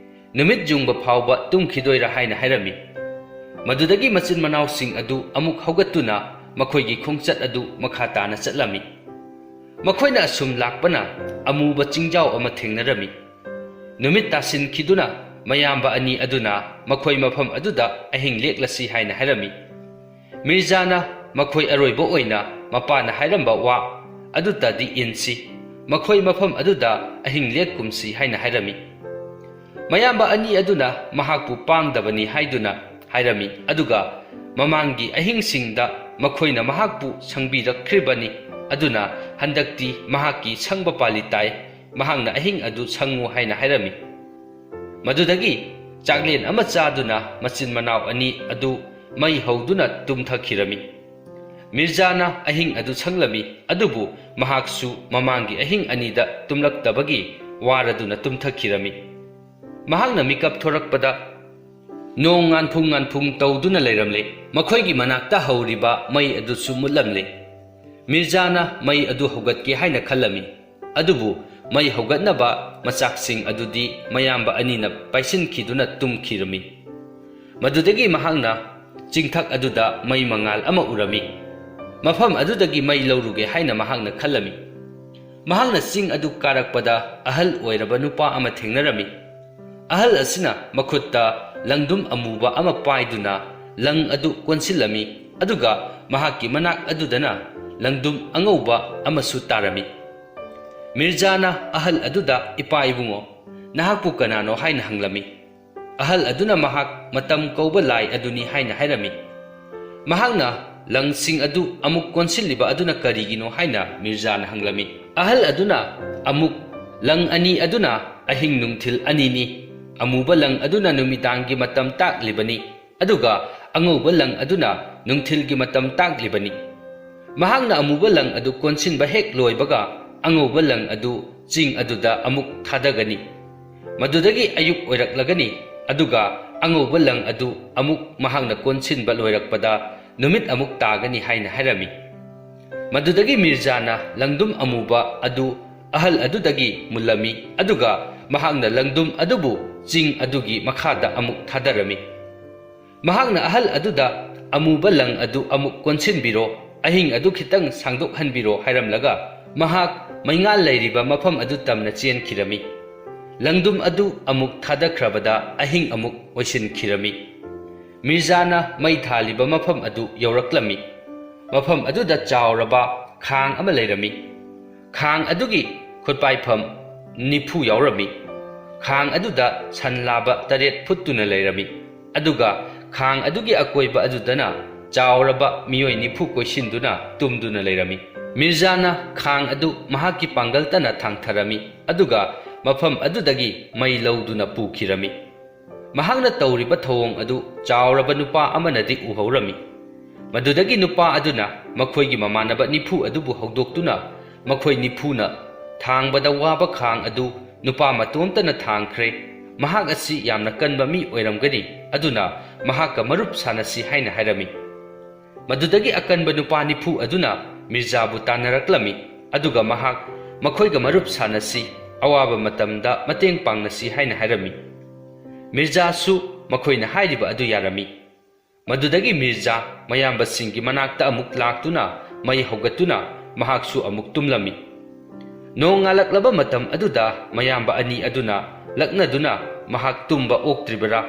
ꯅꯨꯃꯤꯠ ꯌꯨꯡꯕ ꯐꯥꯎꯕ ꯇꯨꯝꯈꯤꯗꯣꯏꯔꯥ?" ꯍꯥꯏꯅ ꯍꯥꯏꯔꯝꯃꯤ꯫ ꯃꯗꯨꯗꯒꯤ ꯃꯆꯤꯟ ꯃꯅꯥꯎꯁꯤꯡ ꯑꯗꯨ ꯑꯃꯨꯛ ꯍꯧꯒꯠꯇꯨꯅ ꯃꯈꯣꯏꯒꯤ ꯈꯣꯡꯆꯠ ꯑꯗꯨ ꯃꯈꯥ ꯇꯥꯅ ꯆꯠꯂꯝꯃꯤ꯫ ꯃꯈꯣꯏꯅ ꯑꯁꯨꯝ ꯂꯥꯛꯄꯅ ꯑꯃꯨꯕ ꯆꯤꯡꯖꯥꯎ ꯑꯃ ꯊꯦꯡꯅꯔꯝꯃꯤ꯫ ꯅꯨꯃꯤꯠ ꯇꯥꯁꯤꯟꯈꯤꯗꯨꯅ ꯃꯌꯥꯝꯕ ꯑꯅꯤ ꯑꯗꯨꯅ ꯃꯈꯣꯏ ꯃꯐꯝ ꯑꯗꯨꯗ ꯑꯍꯤꯡ ꯂꯦꯛꯂꯁꯤ ꯍꯥꯏꯅ ꯍꯥꯏꯔꯝꯃꯤ꯫ ꯃꯤꯔꯖꯥꯅ ꯃꯈꯣꯏ ꯑꯔꯣꯏꯕ ꯑꯣꯏꯅ ꯃꯄꯥꯅ ꯍꯥꯏꯔꯝꯕ ꯋꯥ ꯑꯗꯨꯇꯗꯤ ꯏꯟꯁꯤ, ꯃꯈꯣꯏ ꯃꯐꯝ ꯑꯗꯨꯗ ꯑꯍꯤꯡ ꯂꯦꯛꯀꯨꯝꯁꯤ ꯍꯥꯏꯅ ꯍꯥꯏꯔꯝꯃꯤ꯫ ꯃꯌꯥꯝꯕ ꯑꯅꯤ ꯑꯗꯨꯅ ꯃꯍꯥꯛꯄꯨ ꯄꯥꯡꯗꯕꯅꯤ ꯍꯥꯏꯗꯨꯅ ꯍꯥꯏꯔꯝꯃꯤ, ꯑꯗꯨꯒ ꯃꯃꯥꯡꯒꯤ ꯑꯍꯤꯡꯁꯤꯡꯗ ꯃꯈꯣꯏꯅ ꯃꯍꯥꯛꯄꯨ ꯁꯪꯕꯤꯔꯛꯈ꯭ꯔꯤꯕꯅꯤ, ꯑꯗꯨꯅ ꯍꯟꯗꯛꯇꯤ ꯃꯍꯥꯛꯀꯤ ꯁꯪꯕ ꯄꯥꯜꯂꯤ ꯇꯥꯏ, ꯃꯍꯥꯛꯅ ꯑꯍꯤꯡ ꯑꯗꯨ ꯁꯪꯉꯨ ꯍꯥꯏꯅ ꯍꯥꯏꯔꯝꯃꯤ꯫ ꯃꯗꯨꯗꯒꯤ ꯆꯥꯛꯂꯦꯟ ꯑꯃ ꯆꯥꯗꯨꯅ ꯃꯆꯤꯟ ꯃꯅꯥꯎ ꯑꯅꯤ ꯑꯗꯨ ꯃꯩ ꯍꯧꯗꯨꯅ ꯇꯨꯝꯊꯈꯤꯔꯝꯃꯤ꯫ ꯃꯤꯔꯖꯥꯅ ꯑꯍꯤꯡ ꯑꯗꯨ ꯁꯪꯂꯝꯃꯤ, ꯑꯗꯨꯕꯨ ꯃꯍꯥꯛꯁꯨ ꯃꯃꯥꯡꯒꯤ ꯑꯍꯤꯡ ꯑꯅꯤꯗ ꯇꯨꯝꯂꯛꯇꯕꯒꯤ ꯋꯥꯔꯗꯨꯅ ꯇꯨꯝꯊꯈꯤꯔꯝꯃꯤ꯫ ꯃꯍꯥꯛꯅ ꯃꯤꯀꯞ ꯊꯣꯔꯛꯄꯗ ꯅꯣꯡ ꯉꯥꯟꯐꯨꯡ ꯉꯥꯟꯐꯨꯡ ꯇꯧꯗꯨꯅ ꯂꯩꯔꯝꯂꯦ꯫ ꯃꯈꯣꯏꯒꯤ ꯃꯅꯥꯛꯇ ꯍꯧꯔꯤꯕ ꯃꯩ ꯑꯗꯨꯁꯨ ꯃꯨꯠꯂꯝꯂꯦ꯫ ꯃꯤꯔꯖꯥꯅ ꯃꯩ ꯑꯗꯨ ꯍꯧꯒꯠꯀꯦ ꯍꯥꯏꯅ ꯈꯜꯂꯝꯃꯤ, ꯑꯗꯨꯕꯨ ꯃꯩ ꯍꯧꯒꯠꯅꯕ ꯃꯆꯥꯛꯁꯤꯡ ꯑꯗꯨꯗꯤ ꯃꯌꯥꯝꯕ ꯑꯅꯤꯅ ꯄꯥꯏꯁꯤꯟꯈꯤꯗꯨꯅ ꯇꯨꯝꯈꯤꯔꯝꯃꯤ꯫ ꯃꯗꯨꯗꯒꯤ ꯃꯍꯥꯛꯅ ꯆꯤꯡꯊꯛ ꯑꯗꯨꯗ ꯃꯩ ꯃꯉꯥꯜ ꯑꯃ ꯎꯔꯝꯃꯤ꯫ ꯃꯐꯝ ꯑꯗꯨꯗꯒꯤ ꯃꯩ ꯂꯧꯔꯨꯒꯦ ꯍꯥꯏꯅ ꯃꯍꯥꯛꯅ ꯈꯜꯂꯝꯃꯤ꯫ ꯃꯍꯥꯛꯅ ꯆꯤꯡ ꯑꯗꯨ ꯀꯥꯔꯛꯄꯗ ꯑꯍꯜ ꯑꯣꯏꯔꯕ ꯅꯨꯄꯥ ꯑꯃ ꯊꯦꯡꯅꯔꯝꯃꯤ꯫ ꯑꯍꯜ ꯑꯁꯤꯅ ꯃꯈꯨꯠꯇ ꯂꯪꯗꯨꯝ ꯑꯃꯨꯕ ꯑꯃ ꯄꯥꯏꯗꯨꯅ ꯂꯪ ꯑꯗꯨ ꯀꯣꯟꯁꯤꯜꯂꯝꯃꯤ, ꯑꯗꯨꯒ ꯃꯍꯥꯛꯀꯤ ꯃꯅꯥꯛ ꯑꯗꯨꯗꯅ ꯂꯪꯗꯨꯝ ꯑꯉꯧꯕ ꯑꯃꯁꯨ ꯇꯥꯔꯝꯃꯤ꯫ ꯃꯤꯔꯖꯥꯅ ꯑꯍꯜ ꯑꯗꯨꯗ, "ꯏꯄꯥ ꯏꯕꯨꯡꯉꯣ, ꯅꯍꯥꯛꯄꯨ ꯀꯅꯥꯅꯣ?" ꯍꯥꯏꯅ ꯍꯪꯂꯝꯃꯤ꯫ ꯑꯍꯜ ꯑꯗꯨꯅ ꯃꯍꯥꯛ ꯃꯇꯝ ꯀꯧꯕ ꯂꯥꯏ ꯑꯗꯨꯅꯤ ꯍꯥꯏꯅ ꯍꯥꯏꯔꯝꯃꯤ꯫ ꯃꯍꯥꯛꯅ, "ꯂꯪꯁꯤꯡ ꯑꯗꯨ ꯑꯃꯨꯛ ꯀꯣꯟꯁꯤꯜꯂꯤꯕ ꯑꯗꯨꯅ ꯀꯔꯤꯒꯤꯅꯣ?" ꯍꯥꯏꯅ ꯃꯤꯔꯖꯥꯅ ꯍꯪꯂꯝꯃꯤ꯫ ꯑꯍꯜ ꯑꯗꯨꯅ ꯑꯃꯨꯛ, "ꯂꯪ ꯑꯅꯤ ꯑꯗꯨꯅ ꯑꯍꯤꯡ ꯅꯨꯡꯊꯤꯜ ꯑꯅꯤꯅꯤ꯫ ꯑꯃꯨꯕ ꯂꯪ ꯑꯗꯨꯅ ꯅꯨꯃꯤꯗꯥꯡꯒꯤ ꯃꯇꯝ ꯇꯥꯛꯂꯤꯕꯅꯤ, ꯑꯗꯨꯒ ꯑꯉꯧꯕ ꯂꯪ ꯑꯗꯨꯅ ꯅꯨꯡꯊꯤꯜꯒꯤ ꯃꯇꯝ ꯇꯥꯛꯂꯤꯕꯅꯤ꯫ ꯃꯍꯥꯛꯅ ꯑꯃꯨꯕ ꯂꯪ ꯑꯗꯨ ꯀꯣꯟꯁꯤꯟꯕ ꯍꯦꯛ ꯂꯣꯏꯕꯒ, ꯑꯉꯧꯕ ꯂꯪ ꯑꯗꯨ ꯆꯤꯡ ꯑꯗꯨꯗ ꯑꯃꯨꯛ ꯊꯥꯗꯒꯅꯤ꯫ ꯃꯗꯨꯗꯒꯤ ꯑꯌꯨꯛ ꯑꯣꯏꯔꯛꯂꯒꯅꯤ, ꯑꯗꯨꯒ ꯑꯉꯧꯕ ꯂꯪ ꯑꯗꯨ ꯑꯃꯨꯛ ꯃꯍꯥꯛꯅ ꯀꯣꯟꯁꯤꯟꯕ ꯂꯣꯏꯔꯛꯄꯗ ꯅꯨꯃꯤꯠ ꯑꯃꯨꯛ ꯇꯥꯒꯅꯤ ꯍꯥꯏꯅ ꯍꯥꯏꯔꯝꯃꯤ꯫ ꯃꯗꯨꯗꯒꯤ ꯃꯤꯔꯖꯥꯅ ꯂꯪꯗꯨꯝ ꯑꯃꯨꯕ ꯑꯗꯨ ꯑꯍꯜ ꯑꯗꯨꯗꯒꯤ ꯃꯨꯜꯂꯝꯃꯤ, ꯑꯗꯨꯒ ꯃꯍꯥꯛꯅ ꯂꯪꯗꯨꯝ ꯑꯗꯨꯕꯨ ꯆꯤꯡ ꯑꯗꯨꯒꯤ ꯃꯈꯥꯗ ꯑꯃꯨꯛ ꯊꯥꯗꯔꯝꯃꯤ꯫ ꯃꯍꯥꯛꯅ ꯑꯍꯜ ꯑꯗꯨꯗ "ꯑꯃꯨꯕ ꯂꯪ ꯑꯗꯨ ꯑꯃꯨꯛ ꯀꯣꯟꯁꯤꯟꯕꯤꯔꯣ, ꯑꯍꯤꯡ ꯑꯗꯨ ꯈꯤꯇꯪ ꯁꯥꯡꯗꯣꯛꯍꯟꯕꯤꯔꯣ" ꯍꯥꯏꯔꯝꯂꯒ, ꯃꯍꯥꯛ ꯃꯩꯉꯥꯜ ꯂꯩꯔꯤꯕ ꯃꯐꯝ ꯑꯗꯨ ꯇꯝꯅ ꯆꯦꯟꯈꯤꯔꯝꯃꯤ꯫ ꯂꯪꯗꯨꯝ ꯑꯗꯨ ꯑꯃꯨꯛ ꯊꯥꯗꯈ꯭ꯔꯕꯗ, ꯑꯍꯤꯡ ꯑꯃꯨꯛ ꯑꯣꯏꯁꯤꯟꯈꯤꯔꯝꯃꯤ꯫ ꯃꯤꯔꯖꯥꯅ ꯃꯩ ꯊꯥꯜꯂꯤꯕ ꯃꯐꯝ ꯑꯗꯨ ꯌꯧꯔꯛꯂꯝꯃꯤ꯫ ꯃꯐꯝ ꯑꯗꯨꯗ ꯆꯥꯎꯔꯕ ꯈꯥꯡ ꯑꯃ ꯂꯩꯔꯝꯃꯤ꯫ ꯈꯥꯡ ꯑꯗꯨꯒꯤ ꯈꯨꯠꯄꯥꯏꯐꯝ ꯅꯤꯐꯨ ꯌꯥꯎꯔꯝꯃꯤ꯫ ꯈꯥꯡ ꯑꯗꯨꯗ ꯁꯟ ꯂꯥꯕ ꯇꯔꯦꯠ ꯐꯨꯠꯇꯨꯅ ꯂꯩꯔꯝꯃꯤ, ꯑꯗꯨꯒ ꯈꯥꯡ ꯑꯗꯨꯒꯤ ꯑꯀꯣꯏꯕ ꯑꯗꯨꯗꯅ ꯆꯥꯎꯔꯕ ꯃꯤꯑꯣꯏ ꯅꯤꯐꯨ ꯀꯣꯏꯁꯤꯟꯗꯨꯅ ꯇꯨꯝꯗꯨꯅ ꯂꯩꯔꯝꯃꯤ꯫ ꯃꯤꯔꯖꯥꯅ ꯈꯥꯡ ꯑꯗꯨ ꯃꯍꯥꯛꯀꯤ ꯄꯥꯡꯒꯜꯇꯅ ꯊꯥꯡꯊꯔꯝꯃꯤ, ꯑꯗꯨꯒ ꯃꯐꯝ ꯑꯗꯨꯗꯒꯤ ꯃꯩ ꯂꯧꯗꯨꯅ ꯄꯨꯈꯤꯔꯝꯃꯤ꯫ ꯃꯍꯥꯛꯅ ꯇꯧꯔꯤꯕ ꯊꯧꯑꯣꯡ ꯑꯗꯨ ꯆꯥꯎꯔꯕ ꯅꯨꯄꯥ ꯑꯃꯅꯗꯤ ꯎꯍꯧꯔꯝꯃꯤ꯫ ꯃꯗꯨꯗꯒꯤ ꯅꯨꯄꯥ ꯑꯗꯨꯅ ꯃꯈꯣꯏꯒꯤ ꯃꯃꯥꯟꯅꯕ ꯅꯤꯐꯨ ꯑꯗꯨꯕꯨ ꯍꯧꯗꯣꯛꯇꯨꯅ, ꯃꯈꯣꯏ ꯅꯤꯐꯨꯅ ꯊꯥꯡꯕꯗ ꯋꯥꯕ ꯈꯥꯡ ꯑꯗꯨ ꯅꯨꯄꯥ ꯃꯇꯣꯝꯇꯅ ꯊꯥꯡꯈ꯭ꯔꯦ꯫ ꯃꯍꯥꯛ ꯑꯁꯤ ꯌꯥꯝꯅ ꯀꯟꯕ ꯃꯤ ꯑꯣꯏꯔꯝꯒꯅꯤ, ꯑꯗꯨꯅ ꯃꯍꯥꯛꯀ ꯃꯔꯨꯞ ꯁꯥꯟꯅꯁꯤ ꯍꯥꯏꯅ ꯍꯥꯏꯔꯝꯃꯤ꯫ ꯃꯗꯨꯗꯒꯤ ꯑꯀꯟꯕ ꯅꯨꯄꯥ ꯅꯤꯐꯨ ꯑꯗꯨꯅ ꯃꯤꯔꯖꯥꯕꯨ ꯇꯥꯟꯅꯔꯛꯂꯝꯃꯤ, ꯑꯗꯨꯒ ꯃꯍꯥꯛ ꯃꯈꯣꯏꯒ ꯃꯔꯨꯞ ꯁꯥꯟꯅꯁꯤ, ꯑꯋꯥꯕ ꯃꯇꯝꯗ ꯃꯇꯦꯡ ꯄꯥꯡꯅꯁꯤ ꯍꯥꯏꯅ ꯍꯥꯏꯔꯝꯃꯤ꯫ ꯃꯤꯔꯖꯥꯁꯨ ꯃꯈꯣꯏꯅ ꯍꯥꯏꯔꯤꯕ ꯑꯗꯨ ꯌꯥꯔꯝꯃꯤ꯫ ꯃꯗꯨꯗꯒꯤ ꯃꯤꯔꯖꯥ ꯃꯌꯥꯝꯕꯁꯤꯡꯒꯤ ꯃꯅꯥꯛꯇ ꯑꯃꯨꯛ ꯂꯥꯛꯇꯨꯅ ꯃꯩ ꯍꯧꯒꯠꯇꯨꯅ ꯃꯍꯥꯛꯁꯨ ꯑꯃꯨꯛ ꯇꯨꯝꯂꯝꯃꯤ꯫ ꯅꯣꯡ ꯉꯥꯜꯂꯛꯂꯕ ꯃꯇꯝ ꯑꯗꯨꯗ ꯃꯌꯥꯝꯕ ꯑꯅꯤ ꯑꯗꯨꯅ ꯂꯛꯅꯗꯨꯅ ꯃꯍꯥꯛ ꯇꯨꯝꯕ ꯑꯣꯛꯇ꯭ꯔꯤꯕꯔꯥ,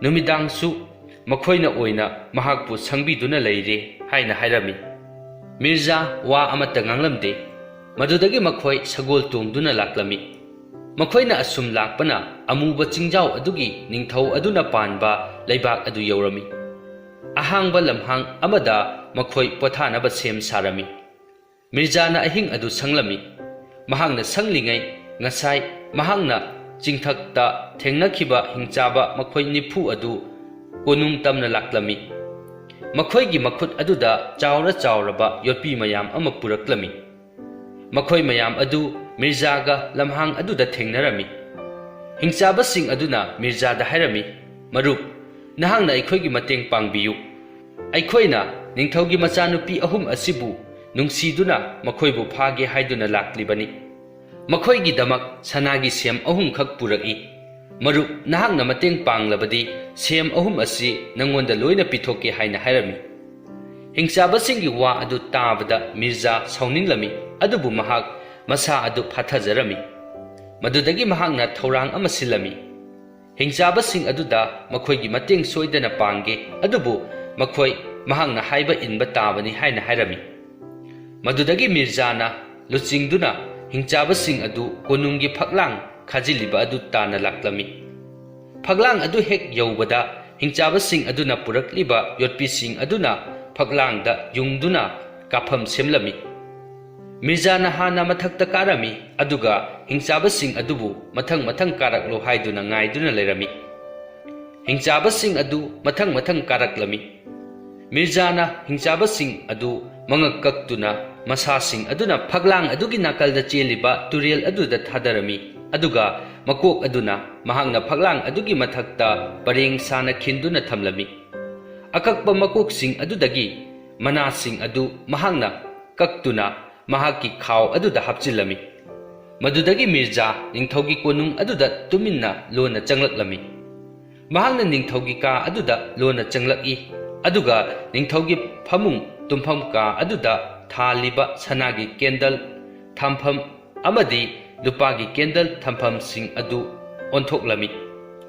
ꯅꯨꯃꯤꯗꯥꯡꯁꯨ ꯃꯈꯣꯏꯅ ꯑꯣꯏꯅ ꯃꯍꯥꯛꯄꯨ ꯁꯪꯕꯤꯗꯨꯅ ꯂꯩꯔꯦ ꯍꯥꯏꯅ ꯍꯥꯏꯔꯝꯃꯤ꯫ ꯃꯤꯔꯖꯥ ꯋꯥ ꯑꯃꯠꯇ ꯉꯥꯡꯂꯝꯗꯦ꯫ ꯃꯗꯨꯗꯒꯤ ꯃꯈꯣꯏ ꯁꯒꯣꯜ ꯇꯣꯡꯗꯨꯅ ꯂꯥꯛꯂꯝꯃꯤ꯫ ꯃꯈꯣꯏꯅ ꯑꯁꯨꯝ ꯂꯥꯛꯄꯅ ꯑꯃꯨꯕ ꯆꯤꯡꯖꯥꯎ ꯑꯗꯨꯒꯤ ꯅꯤꯡꯊꯧ ꯑꯗꯨꯅ ꯄꯥꯟꯕ ꯂꯩꯕꯥꯛ ꯑꯗꯨ ꯌꯧꯔꯝꯃꯤ꯫ ꯑꯍꯥꯡꯕ ꯂꯝꯍꯥꯡ ꯑꯃꯗ ꯃꯈꯣꯏ ꯄꯣꯊꯥꯅꯕ ꯁꯦꯝ ꯁꯥꯔꯝꯃꯤ꯫ ꯃꯤꯔꯖꯥꯅ ꯑꯍꯤꯡ ꯑꯗꯨ ꯁꯪꯂꯝꯃꯤ꯫ ꯃꯍꯥꯛꯅ ꯁꯪꯂꯤꯉꯩ, ꯉꯁꯥꯏ ꯃꯍꯥꯛꯅ ꯆꯤꯡꯊꯛꯇ ꯊꯦꯡꯅꯈꯤꯕ ꯍꯤꯡꯆꯥꯕ ꯃꯈꯣꯏ ꯅꯤꯐꯨ ꯑꯗꯨ ꯀꯣꯅꯨꯡ ꯇꯝꯅ ꯂꯥꯛꯂꯝꯃꯤ꯫ ꯃꯈꯣꯏꯒꯤ ꯃꯈꯨꯠ ꯑꯗꯨꯗ ꯆꯥꯎꯔ ꯆꯥꯎꯔꯕ ꯌꯣꯠꯄꯤ ꯃꯌꯥꯝ ꯑꯃ ꯄꯨꯔꯛꯂꯝꯃꯤ꯫ ꯃꯈꯣꯏ ꯃꯌꯥꯝ ꯑꯗꯨ ꯃꯤꯔꯖꯥꯒ ꯂꯝꯍꯥꯡ ꯑꯗꯨꯗ ꯊꯦꯡꯅꯔꯝꯃꯤ꯫ ꯍꯤꯡꯆꯥꯕꯁꯤꯡ ꯑꯗꯨꯅ ꯃꯤꯔꯖꯥꯗ ꯍꯥꯏꯔꯝꯃꯤ, "ꯃꯔꯨꯞ, ꯅꯍꯥꯛꯅ ꯑꯩꯈꯣꯏꯒꯤ ꯃꯇꯦꯡ ꯄꯥꯡꯕꯤꯌꯨ꯫ ꯑꯩꯈꯣꯏꯅ ꯅꯤꯡꯊꯧꯒꯤ ꯃꯆꯥꯅꯨꯄꯤ ꯑꯍꯨꯝ ꯑꯁꯤꯕꯨ ꯅꯨꯡꯁꯤꯗꯨꯅ ꯃꯈꯣꯏꯕꯨ ꯐꯥꯒꯦ ꯍꯥꯏꯗꯨꯅ ꯂꯥꯛꯂꯤꯕꯅꯤ꯫ ꯃꯈꯣꯏꯒꯤꯗꯃꯛ ꯁꯅꯥꯒꯤ ꯁꯦꯝ ꯑꯍꯨꯝꯈꯛ ꯄꯨꯔꯛꯏ꯫ ꯃꯔꯨꯞ, ꯅꯍꯥꯛꯅ ꯃꯇꯦꯡ ꯄꯥꯡꯂꯕꯗꯤ ꯁꯦꯝ ꯑꯍꯨꯝ ꯑꯁꯤ ꯅꯪꯉꯣꯟꯗ ꯂꯣꯏꯅ ꯄꯤꯊꯣꯛꯀꯦ" ꯍꯥꯏꯅ ꯍꯥꯏꯔꯝꯃꯤ꯫ ꯍꯤꯡꯆꯥꯕꯁꯤꯡꯒꯤ ꯋꯥ ꯑꯗꯨ ꯇꯥꯕꯗ ꯃꯤꯔꯖꯥ ꯁꯥꯎꯅꯤꯡꯂꯝꯃꯤ, ꯑꯗꯨꯕꯨ ꯃꯍꯥꯛ ꯃꯁꯥ ꯑꯗꯨ ꯐꯥꯊꯖꯔꯝꯃꯤ꯫ ꯃꯗꯨꯗꯒꯤ ꯃꯍꯥꯛꯅ ꯊꯧꯔꯥꯡ ꯑꯃ ꯁꯤꯜꯂꯝꯃꯤ꯫ ꯍꯤꯡꯆꯥꯕꯁꯤꯡ ꯑꯗꯨꯗ ꯃꯈꯣꯏꯒꯤ ꯃꯇꯦꯡ ꯁꯣꯏꯗꯅ ꯄꯥꯡꯒꯦ, ꯑꯗꯨꯕꯨ ꯃꯈꯣꯏ ꯃꯍꯥꯛꯅ ꯍꯥꯏꯕ ꯏꯟꯕ ꯇꯥꯕꯅꯤ ꯍꯥꯏꯅ ꯍꯥꯏꯔꯝꯃꯤ꯫ ꯃꯗꯨꯗꯒꯤ ꯃꯤꯔꯖꯥꯅ ꯂꯨꯆꯤꯡꯗꯨꯅ ꯍꯤꯡꯆꯥꯕꯁꯤꯡ ꯑꯗꯨ ꯀꯣꯅꯨꯡꯒꯤ ꯐꯛꯂꯥꯡ ꯈꯥꯖꯤꯜꯂꯤꯕ ꯑꯗꯨ ꯇꯥꯟꯅ ꯂꯥꯛꯂꯝꯃꯤ꯫ ꯐꯛꯂꯥꯡ ꯑꯗꯨ ꯍꯦꯛ ꯌꯧꯕꯗ, ꯍꯤꯡꯆꯥꯕꯁꯤꯡ ꯑꯗꯨꯅ ꯄꯨꯔꯛꯂꯤꯕ ꯌꯣꯠꯄꯤꯁꯤꯡ ꯑꯗꯨꯅ ꯐꯛꯂꯥꯡꯗ ꯌꯨꯡꯗꯨꯅ ꯀꯥꯐꯝ ꯁꯦꯝꯂꯝꯃꯤ꯫ ꯃꯤꯔꯖꯥꯅ ꯍꯥꯟꯅ ꯃꯊꯛꯇ ꯀꯥꯔꯝꯃꯤ, ꯑꯗꯨꯒ ꯍꯤꯡꯆꯥꯕꯁꯤꯡ ꯑꯗꯨꯕꯨ ꯃꯊꯪ ꯃꯊꯪ ꯀꯥꯔꯛꯂꯣ ꯍꯥꯏꯗꯨꯅ ꯉꯥꯏꯗꯨꯅ ꯂꯩꯔꯝꯃꯤ꯫ ꯍꯤꯡꯆꯥꯕꯁꯤꯡ ꯑꯗꯨ ꯃꯊꯪ ꯃꯊꯪ ꯀꯥꯔꯛꯂꯝꯃꯤ꯫ ꯃꯤꯔꯖꯥꯅ ꯍꯤꯡꯆꯥꯕꯁꯤꯡ ꯑꯗꯨ ꯃꯉꯛ ꯀꯛꯇꯨꯅ, ꯃꯁꯥꯁꯤꯡ ꯑꯗꯨꯅ ꯐꯛꯂꯥꯡ ꯑꯗꯨꯒꯤ ꯅꯥꯀꯜꯗ ꯆꯦꯜꯂꯤꯕ ꯇꯨꯔꯦꯜ ꯑꯗꯨꯗ ꯊꯥꯗꯔꯝꯃꯤ, ꯑꯗꯨꯒ ꯃꯀꯣꯛ ꯑꯗꯨꯅ ꯃꯍꯥꯛꯅ ꯐꯛꯂꯥꯡ ꯑꯗꯨꯒꯤ ꯃꯊꯛꯇ ꯄꯔꯦꯡ ꯁꯥꯅ ꯈꯤꯟꯗꯨꯅ ꯊꯝꯂꯝꯃꯤ꯫ ꯑꯀꯛꯄ ꯃꯀꯣꯛꯁꯤꯡ ꯑꯗꯨꯗꯒꯤ ꯃꯅꯥꯁꯤꯡ ꯑꯗꯨ ꯃꯍꯥꯛꯅ ꯀꯛꯇꯨꯅ ꯃꯍꯥꯛꯀꯤ ꯈꯥꯎ ꯑꯗꯨꯗ ꯍꯥꯞꯆꯤꯜꯂꯝꯃꯤ꯫ ꯃꯗꯨꯗꯒꯤ ꯃꯤꯔꯖꯥ ꯅꯤꯡꯊꯧꯒꯤ ꯀꯣꯅꯨꯡ ꯑꯗꯨꯗ ꯇꯨꯃꯤꯟꯅ ꯂꯣꯟꯅ ꯆꯪꯂꯛꯂꯝꯃꯤ꯫ ꯃꯍꯥꯛꯅ ꯅꯤꯡꯊꯧꯒꯤ ꯀꯥ ꯑꯗꯨꯗ ꯂꯣꯟꯅ ꯆꯪꯂꯛꯏ, ꯑꯗꯨꯒ ꯅꯤꯡꯊꯧꯒꯤ ꯐꯃꯨꯡ ꯇꯨꯝꯐꯝ ꯀꯥ ꯑꯗꯨꯗ ꯊꯥꯜꯂꯤꯕ ꯁꯅꯥꯒꯤ ꯀꯦꯟꯗꯜ ꯊꯝꯐꯝ ꯑꯃꯗꯤ ꯂꯨꯄꯥꯒꯤ ꯀꯦꯟꯗꯜ ꯊꯝꯐꯝꯁꯤꯡ ꯑꯗꯨ ꯑꯣꯟꯊꯣꯛꯂꯝꯃꯤ꯫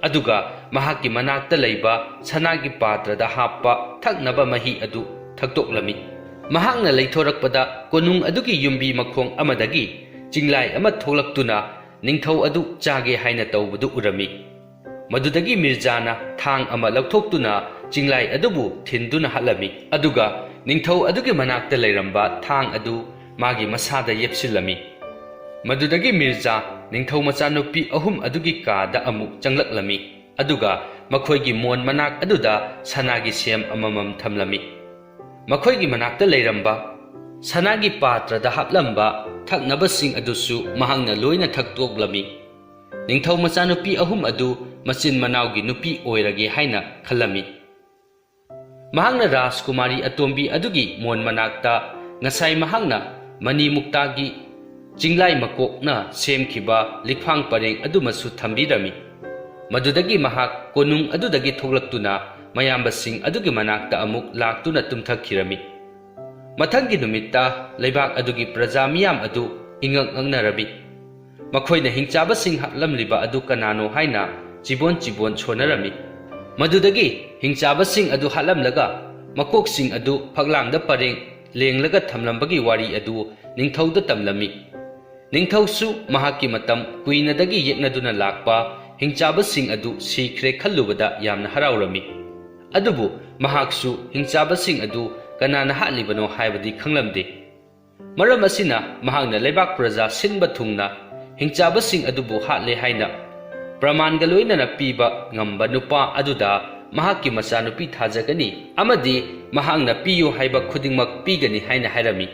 ꯑꯗꯨꯒ ꯃꯍꯥꯛꯀꯤ ꯃꯅꯥꯛꯇ ꯂꯩꯕ ꯁꯅꯥꯒꯤ ꯄꯥꯇ꯭ꯔꯗ ꯍꯥꯞꯄ ꯊꯛꯅꯕ ꯃꯍꯤ ꯑꯗꯨ ꯊꯛꯇꯣꯛꯂꯝꯃꯤ꯫ ꯃꯍꯥꯛꯅ ꯂꯩꯊꯣꯔꯛꯄꯗ ꯀꯣꯅꯨꯡ ꯑꯗꯨꯒꯤ ꯌꯨꯝꯕꯤ ꯃꯈꯣꯡ ꯑꯃꯗꯒꯤ ꯆꯤꯡꯂꯥꯏ ꯑꯃ ꯊꯣꯛꯂꯛꯇꯨꯅ ꯅꯤꯡꯊꯧ ꯑꯗꯨ ꯆꯥꯒꯦ ꯍꯥꯏꯅ ꯇꯧꯕꯗꯨ ꯎꯔꯝꯃꯤ꯫ ꯃꯗꯨꯗꯒꯤ ꯃꯤꯔꯖꯥꯅ ꯊꯥꯡ ꯑꯃ ꯂꯧꯊꯣꯛꯇꯨꯅ ꯆꯤꯡꯂꯥꯏ ꯑꯗꯨꯕꯨ ꯊꯤꯟꯗꯨꯅ ꯍꯥꯠꯂꯝꯃꯤ, ꯑꯗꯨꯒ ꯅꯤꯡꯊꯧ ꯑꯗꯨꯒꯤ ꯃꯅꯥꯛꯇ ꯂꯩꯔꯝꯕ ꯊꯥꯡ ꯑꯗꯨ ꯃꯥꯒꯤ ꯃꯁꯥꯗ ꯌꯦꯞꯁꯤꯜꯂꯝꯃꯤ꯫ ꯃꯗꯨꯗꯒꯤ ꯃꯤꯔꯖꯥ ꯅꯤꯡꯊꯧ ꯃꯆꯥꯅꯨꯄꯤ ꯑꯍꯨꯝ ꯑꯗꯨꯒꯤ ꯀꯥꯗ ꯑꯃꯨꯛ ꯆꯪꯂꯛꯂꯝꯃꯤ, ꯑꯗꯨꯒ ꯃꯈꯣꯏꯒꯤ ꯃꯣꯟ ꯃꯅꯥꯛ ꯑꯗꯨꯗ ꯁꯅꯥꯒꯤ ꯁꯦꯝ ꯑꯃꯃꯝ ꯊꯝꯂꯝꯃꯤ꯫ ꯃꯈꯣꯏꯒꯤ ꯃꯅꯥꯛꯇ ꯂꯩꯔꯝꯕ ꯁꯅꯥꯒꯤ ꯄꯥꯇ꯭ꯔꯗ ꯍꯥꯞꯂꯝꯕ ꯊꯛꯅꯕꯁꯤꯡ ꯑꯗꯨꯁꯨ ꯃꯍꯥꯛꯅ ꯂꯣꯏꯅ ꯊꯛꯇꯣꯛꯂꯝꯃꯤ꯫ ꯅꯤꯡꯊꯧ ꯃꯆꯥꯅꯨꯄꯤ ꯑꯍꯨꯝ ꯑꯗꯨ ꯃꯆꯤꯟ ꯃꯅꯥꯎꯒꯤ ꯅꯨꯄꯤ ꯑꯣꯏꯔꯒꯦ ꯍꯥꯏꯅ ꯈꯜꯂꯝꯃꯤ꯫ ꯃꯍꯥꯛꯅ ꯔꯥꯖꯀꯨꯃꯥꯔꯤ ꯑꯇꯣꯝꯕꯤ ꯑꯗꯨꯒꯤ ꯃꯣꯟ ꯃꯅꯥꯛꯇ ꯉꯁꯥꯏ ꯃꯍꯥꯛꯅ ꯃꯅꯤ ꯃꯨꯛꯇꯥꯒꯤ ꯆꯤꯡꯂꯥꯏ ꯃꯀꯣꯛꯅ ꯁꯦꯝꯈꯤꯕ ꯂꯤꯛꯐꯥꯡ ꯄꯔꯦꯡ ꯑꯗꯨꯃꯁꯨ ꯊꯝꯕꯤꯔꯝꯃꯤ꯫ ꯃꯗꯨꯗꯒꯤ ꯃꯍꯥꯛ ꯀꯣꯅꯨꯡ ꯑꯗꯨꯗꯒꯤ ꯊꯣꯛꯂꯛꯇꯨꯅ ꯃꯌꯥꯝꯕꯁꯤꯡ ꯑꯗꯨꯒꯤ ꯃꯅꯥꯛꯇ ꯑꯃꯨꯛ ꯂꯥꯛꯇꯨꯅ ꯇꯨꯝꯊꯈꯤꯔꯝꯃꯤ꯫ ꯃꯊꯪꯒꯤ ꯅꯨꯃꯤꯠꯇ ꯂꯩꯕꯥꯛ ꯑꯗꯨꯒꯤ ꯄ꯭ꯔꯖꯥ ꯃꯤꯌꯥꯝ ꯑꯗꯨ ꯏꯉꯛ ꯉꯛꯅꯔꯝꯃꯤ꯫ ꯃꯈꯣꯏꯅ ꯍꯤꯡꯆꯥꯕꯁꯤꯡ ꯍꯥꯠꯂꯝꯂꯤꯕ ꯑꯗꯨ ꯀꯅꯥꯅꯣ ꯍꯥꯏꯅ ꯆꯤꯕꯣꯟ ꯆꯤꯕꯣꯟ ꯁꯣꯟꯅꯔꯝꯃꯤ꯫ ꯃꯗꯨꯗꯒꯤ ꯍꯤꯡꯆꯥꯕꯁꯤꯡ ꯑꯗꯨ ꯍꯥꯠꯂꯝꯂꯒ ꯃꯀꯣꯛꯁꯤꯡ ꯑꯗꯨ ꯐꯛꯂꯥꯡꯗ ꯄꯔꯦꯡ ꯂꯦꯡꯂꯒ ꯊꯝꯂꯝꯕꯒꯤ ꯋꯥꯔꯤ ꯑꯗꯨ ꯅꯤꯡꯊꯧꯗ ꯇꯝꯂꯝꯃꯤ꯫ ꯅꯤꯡꯊꯧꯁꯨ ꯃꯍꯥꯛꯀꯤ ꯃꯇꯝ ꯀꯨꯏꯅꯗꯒꯤ ꯌꯦꯛꯅꯗꯨꯅ ꯂꯥꯛꯄ ꯍꯤꯡꯆꯥꯕꯁꯤꯡ ꯑꯗꯨ ꯁꯤꯈ꯭ꯔꯦ ꯈꯜꯂꯨꯕꯗ ꯌꯥꯝꯅ ꯍꯔꯥꯎꯔꯝꯃꯤ꯫ ꯑꯗꯨꯕꯨ ꯃꯍꯥꯛꯁꯨ ꯍꯤꯡꯆꯥꯕꯁꯤꯡ ꯑꯗꯨ ꯀꯅꯥꯅ ꯍꯥꯠꯂꯤꯕꯅꯣ ꯍꯥꯏꯕꯗꯤ ꯈꯪꯂꯝꯗꯦ꯫ ꯃꯔꯝ ꯑꯁꯤꯅ ꯃꯍꯥꯛꯅ ꯂꯩꯕꯥꯛ ꯄ꯭ꯔꯖꯥ ꯁꯤꯟꯕ ꯊꯨꯡꯅ ꯍꯤꯡꯆꯥꯕꯁꯤꯡ ꯑꯗꯨꯕꯨ ꯍꯥꯠꯂꯦ ꯍꯥꯏꯅ ꯄ꯭ꯔꯃꯥꯟꯒ ꯂꯣꯏꯅꯅ ꯄꯤꯕ ꯉꯝꯕ ꯅꯨꯄꯥ ꯑꯗꯨꯗ ꯃꯍꯥꯛꯀꯤ ꯃꯆꯥꯅꯨꯄꯤ ꯊꯥꯖꯒꯅꯤ ꯑꯃꯗꯤ ꯃꯍꯥꯛꯅ ꯄꯤꯌꯨ ꯍꯥꯏꯕ ꯈꯨꯗꯤꯡꯃꯛ ꯄꯤꯒꯅꯤ ꯍꯥꯏꯅ ꯍꯥꯏꯔꯝꯃꯤ꯫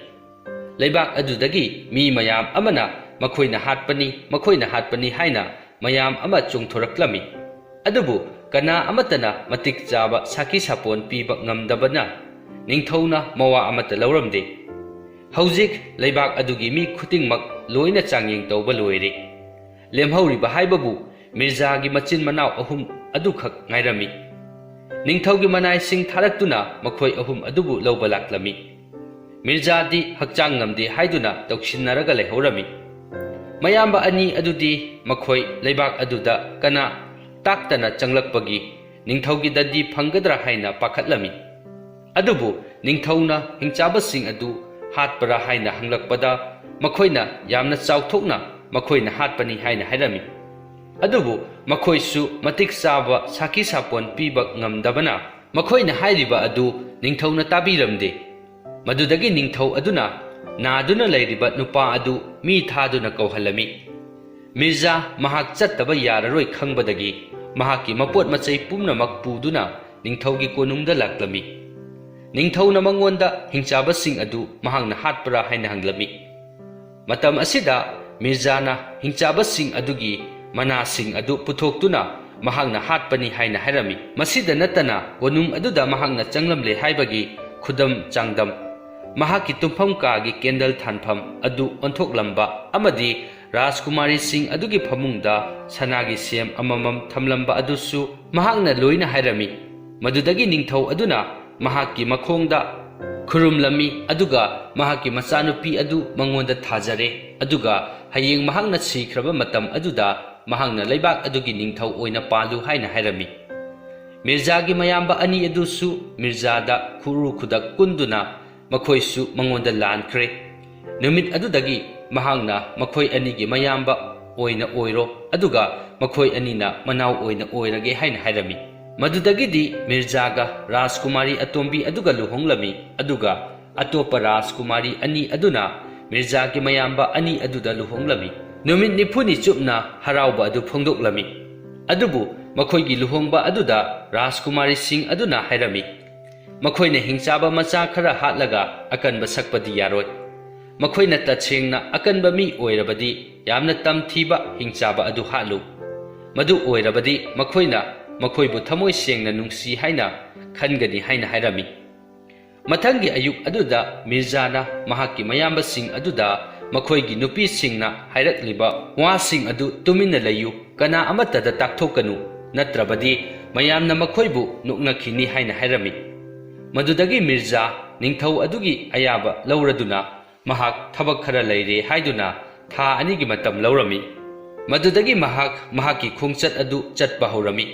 ꯂꯩꯕꯥꯛ ꯑꯗꯨꯗꯒꯤ ꯃꯤ ꯃꯌꯥꯝ ꯑꯃꯅ ꯃꯈꯣꯏꯅ ꯍꯥꯠꯄꯅꯤ, ꯃꯈꯣꯏꯅ ꯍꯥꯠꯄꯅꯤ ꯍꯥꯏꯅ ꯃꯌꯥꯝ ꯑꯃ ꯆꯣꯡꯊꯣꯔꯛꯂꯝꯃꯤ꯫ ꯑꯗꯨꯕꯨ ꯀꯅꯥ ꯑꯃꯠꯇꯅ ꯃꯇꯤꯛ ꯆꯥꯕ ꯁꯥꯈꯤ ꯁꯥꯄꯣꯟ ꯄꯤꯕ ꯉꯝꯗꯕꯅ ꯅꯤꯡꯊꯧꯅ ꯃꯋꯥ ꯑꯃꯠꯇ ꯂꯧꯔꯝꯗꯦ꯫ ꯍꯧꯖꯤꯛ ꯂꯩꯕꯥꯛ ꯑꯗꯨꯒꯤ ꯃꯤ ꯈꯨꯗꯤꯡꯃꯛ ꯂꯣꯏꯅ ꯆꯥꯡꯌꯦꯡ ꯇꯧꯕ ꯂꯣꯏꯔꯦ꯫ ꯂꯦꯝꯍꯧꯔꯤꯕ ꯍꯥꯏꯕꯕꯨ ꯃꯤꯔꯖꯥꯒꯤ ꯃꯆꯤꯟ ꯃꯅꯥꯎ ꯑꯍꯨꯝ ꯑꯗꯨꯈꯛ ꯉꯥꯏꯔꯝꯃꯤ꯫ ꯅꯤꯡꯊꯧꯒꯤ ꯃꯅꯥꯏꯁꯤꯡ ꯊꯥꯔꯛꯇꯨꯅ ꯃꯈꯣꯏ ꯑꯍꯨꯝ ꯑꯗꯨꯕꯨ ꯂꯧꯕ ꯂꯥꯛꯂꯝꯃꯤ꯫ ꯃꯤꯔꯖꯥꯗꯤ ꯍꯛꯆꯥꯡ ꯉꯝꯗꯦ ꯍꯥꯏꯗꯨꯅ ꯇꯧꯁꯤꯟꯅꯔꯒ ꯂꯩꯍꯧꯔꯝꯃꯤ꯫ ꯃꯌꯥꯝꯕ ꯑꯅꯤ ꯑꯗꯨꯗꯤ ꯃꯈꯣꯏ ꯂꯩꯕꯥꯛ ꯑꯗꯨꯗ ꯀꯅꯥ ꯇꯥꯛꯇꯅ ꯆꯪꯂꯛꯄꯒꯤ ꯅꯤꯡꯊꯧꯒꯤ ꯗꯟꯗꯤ ꯐꯪꯒꯗ꯭ꯔꯥ ꯍꯥꯏꯅ ꯄꯥꯈꯠꯂꯝꯃꯤ꯫ ꯑꯗꯨꯕꯨ ꯅꯤꯡꯊꯧꯅ ꯍꯤꯡꯆꯥꯕꯁꯤꯡ ꯑꯗꯨ ꯍꯥꯠꯄ꯭ꯔꯥ ꯍꯥꯏꯅ ꯍꯪꯂꯛꯄꯗ ꯃꯈꯣꯏꯅ ꯌꯥꯝꯅ ꯆꯥꯎꯊꯣꯛꯅ ꯃꯈꯣꯏꯅ ꯍꯥꯠꯄꯅꯤ ꯍꯥꯏꯅ ꯍꯥꯏꯔꯝꯃꯤ꯫ ꯑꯗꯨꯕꯨ ꯃꯈꯣꯏꯁꯨ ꯃꯇꯤꯛ ꯆꯥꯕ ꯁꯥꯈꯤ ꯁꯥꯄꯣꯟ ꯄꯤꯕ ꯉꯝꯗꯕꯅ ꯃꯈꯣꯏꯅ ꯍꯥꯏꯔꯤꯕ ꯑꯗꯨ ꯅꯤꯡꯊꯧꯅ ꯇꯥꯕꯤꯔꯝꯗꯦ꯫ ꯃꯗꯨꯗꯒꯤ ꯅꯤꯡꯊꯧ ꯑꯗꯨꯅ ꯅꯥꯗꯨꯅ ꯂꯩꯔꯤꯕ ꯅꯨꯄꯥ ꯑꯗꯨ ꯃꯤ ꯊꯥꯗꯨꯅ ꯀꯧꯍꯜꯂꯝꯃꯤ꯫ ꯃꯤꯔꯖꯥ ꯃꯍꯥꯛ ꯆꯠꯇꯕ ꯌꯥꯔꯔꯣꯏ ꯈꯪꯕꯗꯒꯤ ꯃꯍꯥꯛꯀꯤ ꯃꯄꯣꯠ ꯃꯆꯩ ꯄꯨꯝꯅꯃꯛ ꯄꯨꯗꯨꯅ ꯅꯤꯡꯊꯧꯒꯤ ꯀꯣꯅꯨꯡꯗ ꯂꯥꯛꯂꯝꯃꯤ꯫ ꯅꯤꯡꯊꯧꯅ ꯃꯉꯣꯟꯗ ꯍꯤꯡꯆꯥꯕꯁꯤꯡ ꯑꯗꯨ ꯃꯍꯥꯛꯅ ꯍꯥꯠꯄ꯭ꯔꯥ ꯍꯥꯏꯅ ꯍꯪꯂꯝꯃꯤ꯫ ꯃꯇꯝ ꯑꯁꯤꯗ ꯃꯤꯔꯖꯥꯅ ꯍꯤꯡꯆꯥꯕꯁꯤꯡ ꯑꯗꯨꯒꯤ ꯃꯅꯥꯁꯤꯡ ꯑꯗꯨ ꯄꯨꯊꯣꯛꯇꯨꯅ ꯃꯍꯥꯛꯅ ꯍꯥꯠꯄꯅꯤ ꯍꯥꯏꯅ ꯍꯥꯏꯔꯝꯃꯤ꯫ ꯃꯁꯤꯗ ꯅꯠꯇꯅ ꯀꯣꯅꯨꯡ ꯑꯗꯨꯗ ꯃꯍꯥꯛꯅ ꯆꯪꯂꯝꯂꯦ ꯍꯥꯏꯕꯒꯤ ꯈꯨꯗꯝ ꯆꯥꯡꯗꯝ, ꯃꯍꯥꯛꯀꯤ ꯇꯨꯝꯐꯝ ꯀꯥꯒꯤ ꯀꯦꯟꯗꯜ ꯊꯥꯟꯐꯝ ꯑꯗꯨ ꯑꯣꯟꯊꯣꯛꯂꯝꯕ ꯑꯃꯗꯤ ꯔꯥꯖꯀꯨꯃꯥꯔꯤꯁꯤꯡ ꯑꯗꯨꯒꯤ ꯐꯃꯨꯡꯗ ꯁꯅꯥꯒꯤ ꯁꯦꯝ ꯑꯃꯃꯝ ꯊꯝꯂꯝꯕ ꯑꯗꯨꯁꯨ ꯃꯍꯥꯛꯅ ꯂꯣꯏꯅ ꯍꯥꯏꯔꯝꯃꯤ꯫ ꯃꯗꯨꯗꯒꯤ ꯅꯤꯡꯊꯧ ꯑꯗꯨꯅ ꯃꯍꯥꯛꯀꯤ ꯃꯈꯣꯡꯗ ꯈꯨꯔꯨꯝꯂꯝꯃꯤ, ꯑꯗꯨꯒ ꯃꯍꯥꯛꯀꯤ ꯃꯆꯥꯅꯨꯄꯤ ꯑꯗꯨ ꯃꯉꯣꯟꯗ ꯊꯥꯖꯔꯦ, ꯑꯗꯨꯒ ꯍꯌꯦꯡ ꯃꯍꯥꯛꯅ ꯁꯤꯈ꯭ꯔꯕ ꯃꯇꯝ ꯑꯗꯨꯗ ꯃꯍꯥꯛꯅ ꯂꯩꯕꯥꯛ ꯑꯗꯨꯒꯤ ꯅꯤꯡꯊꯧ ꯑꯣꯏꯅ ꯄꯥꯜꯂꯨ ꯍꯥꯏꯅ ꯍꯥꯏꯔꯝꯃꯤ꯫ ꯃꯤꯔꯖꯥꯒꯤ ꯃꯌꯥꯝꯕ ꯑꯅꯤ ꯑꯗꯨꯁꯨ ꯃꯤꯔꯖꯥꯗ ꯈꯨꯔꯨ ꯈꯨꯗꯛ ꯀꯨꯟꯗꯨꯅ ꯃꯈꯣꯏꯁꯨ ꯃꯉꯣꯟꯗ ꯂꯥꯟꯈ꯭ꯔꯦ꯫ ꯅꯨꯃꯤꯠ ꯑꯗꯨꯗꯒꯤ ꯃꯍꯥꯛꯅ ꯃꯈꯣꯏ ꯑꯅꯤꯒꯤ ꯃꯌꯥꯝꯕ ꯑꯣꯏꯅ ꯑꯣꯏꯔꯣ, ꯑꯗꯨꯒ ꯃꯈꯣꯏ ꯑꯅꯤꯅ ꯃꯅꯥꯎ ꯑꯣꯏꯅ ꯑꯣꯏꯔꯒꯦ ꯍꯥꯏꯅ ꯍꯥꯏꯔꯝꯃꯤ꯫ ꯃꯗꯨꯗꯒꯤꯗꯤ ꯃꯤꯔꯖꯥꯒ ꯔꯥꯖꯀꯨꯃꯥꯔꯤ ꯑꯇꯣꯝꯕꯤ ꯑꯗꯨꯒ ꯂꯨꯍꯣꯡꯂꯝꯃꯤ, ꯑꯗꯨꯒ ꯑꯇꯣꯞꯄ ꯔꯥꯖꯀꯨꯃꯥꯔꯤ ꯑꯅꯤ ꯑꯗꯨꯅ ꯃꯤꯔꯖꯥꯒꯤ ꯃꯌꯥꯝꯕ ꯑꯅꯤ ꯑꯗꯨꯗ ꯂꯨꯍꯣꯡꯂꯝꯃꯤ꯫ ꯅꯨꯃꯤꯠ ꯅꯤꯐꯨꯅꯤ ꯆꯨꯞꯅ ꯍꯔꯥꯎꯕ ꯑꯗꯨ ꯐꯣꯡꯗꯣꯛꯂꯝꯃꯤ꯫ ꯑꯗꯨꯕꯨ ꯃꯈꯣꯏꯒꯤ ꯂꯨꯍꯣꯡꯕ ꯑꯗꯨꯗ ꯔꯥꯖꯀꯨꯃꯥꯔꯤꯁꯤꯡ ꯑꯗꯨꯅ ꯍꯥꯏꯔꯝꯃꯤ, ꯃꯈꯣꯏꯅ ꯍꯤꯡꯆꯥꯕ ꯃꯆꯥ ꯈꯔ ꯍꯥꯠꯂꯒ ꯑꯀꯟꯕ ꯁꯛꯄꯗꯤ ꯌꯥꯔꯣꯏ꯫ ꯃꯈꯣꯏꯅ ꯇꯁꯦꯡꯅ ꯑꯀꯟꯕ ꯃꯤ ꯑꯣꯏꯔꯕꯗꯤ ꯌꯥꯝꯅ ꯇꯝꯊꯤꯕ ꯍꯤꯡꯆꯥꯕ ꯑꯗꯨ ꯍꯥꯠꯂꯨ꯫ ꯃꯗꯨ ꯑꯣꯏꯔꯕꯗꯤ ꯃꯈꯣꯏꯅ ꯃꯈꯣꯏꯕꯨ ꯊꯃꯣꯏ ꯁꯦꯡꯅ ꯅꯨꯡꯁꯤ ꯍꯥꯏꯅ ꯈꯟꯒꯅꯤ ꯍꯥꯏꯅ ꯍꯥꯏꯔꯝꯃꯤ꯫ ꯃꯊꯪꯒꯤ ꯑꯌꯨꯛ ꯑꯗꯨꯗ ꯃꯤꯔꯖꯥꯅ ꯃꯍꯥꯛꯀꯤ ꯃꯌꯥꯝꯕꯁꯤꯡ ꯑꯗꯨꯗ ꯃꯈꯣꯏꯒꯤ ꯅꯨꯄꯤꯁꯤꯡꯅ ꯍꯥꯏꯔꯛꯂꯤꯕ ꯋꯥꯁꯤꯡ ꯑꯗꯨ ꯇꯨꯃꯤꯟꯅ ꯂꯩꯌꯨ, ꯀꯅꯥ ꯑꯃꯠꯇꯗ ꯇꯥꯛꯊꯣꯛꯀꯅꯨ, ꯅꯠꯇ꯭ꯔꯕꯗꯤ ꯃꯌꯥꯝꯅ ꯃꯈꯣꯏꯕꯨ ꯅꯣꯛꯅꯈꯤꯅꯤ ꯍꯥꯏꯅ ꯍꯥꯏꯔꯝꯃꯤ꯫ ꯃꯗꯨꯗꯒꯤ ꯃꯤꯔꯖꯥ ꯅꯤꯡꯊꯧ ꯑꯗꯨꯒꯤ ꯑꯌꯥꯕ ꯂꯧꯔꯗꯨꯅ ꯃꯍꯥꯛ ꯊꯕꯛ ꯈꯔ ꯂꯩꯔꯦ ꯍꯥꯏꯗꯨꯅ ꯊꯥ ꯑꯅꯤꯒꯤ ꯃꯇꯝ ꯂꯧꯔꯝꯃꯤ꯫ ꯃꯗꯨꯗꯒꯤ ꯃꯍꯥꯛ ꯃꯍꯥꯛꯀꯤ ꯈꯣꯡꯆꯠ ꯑꯗꯨ ꯆꯠꯄ ꯍꯧꯔꯝꯃꯤ꯫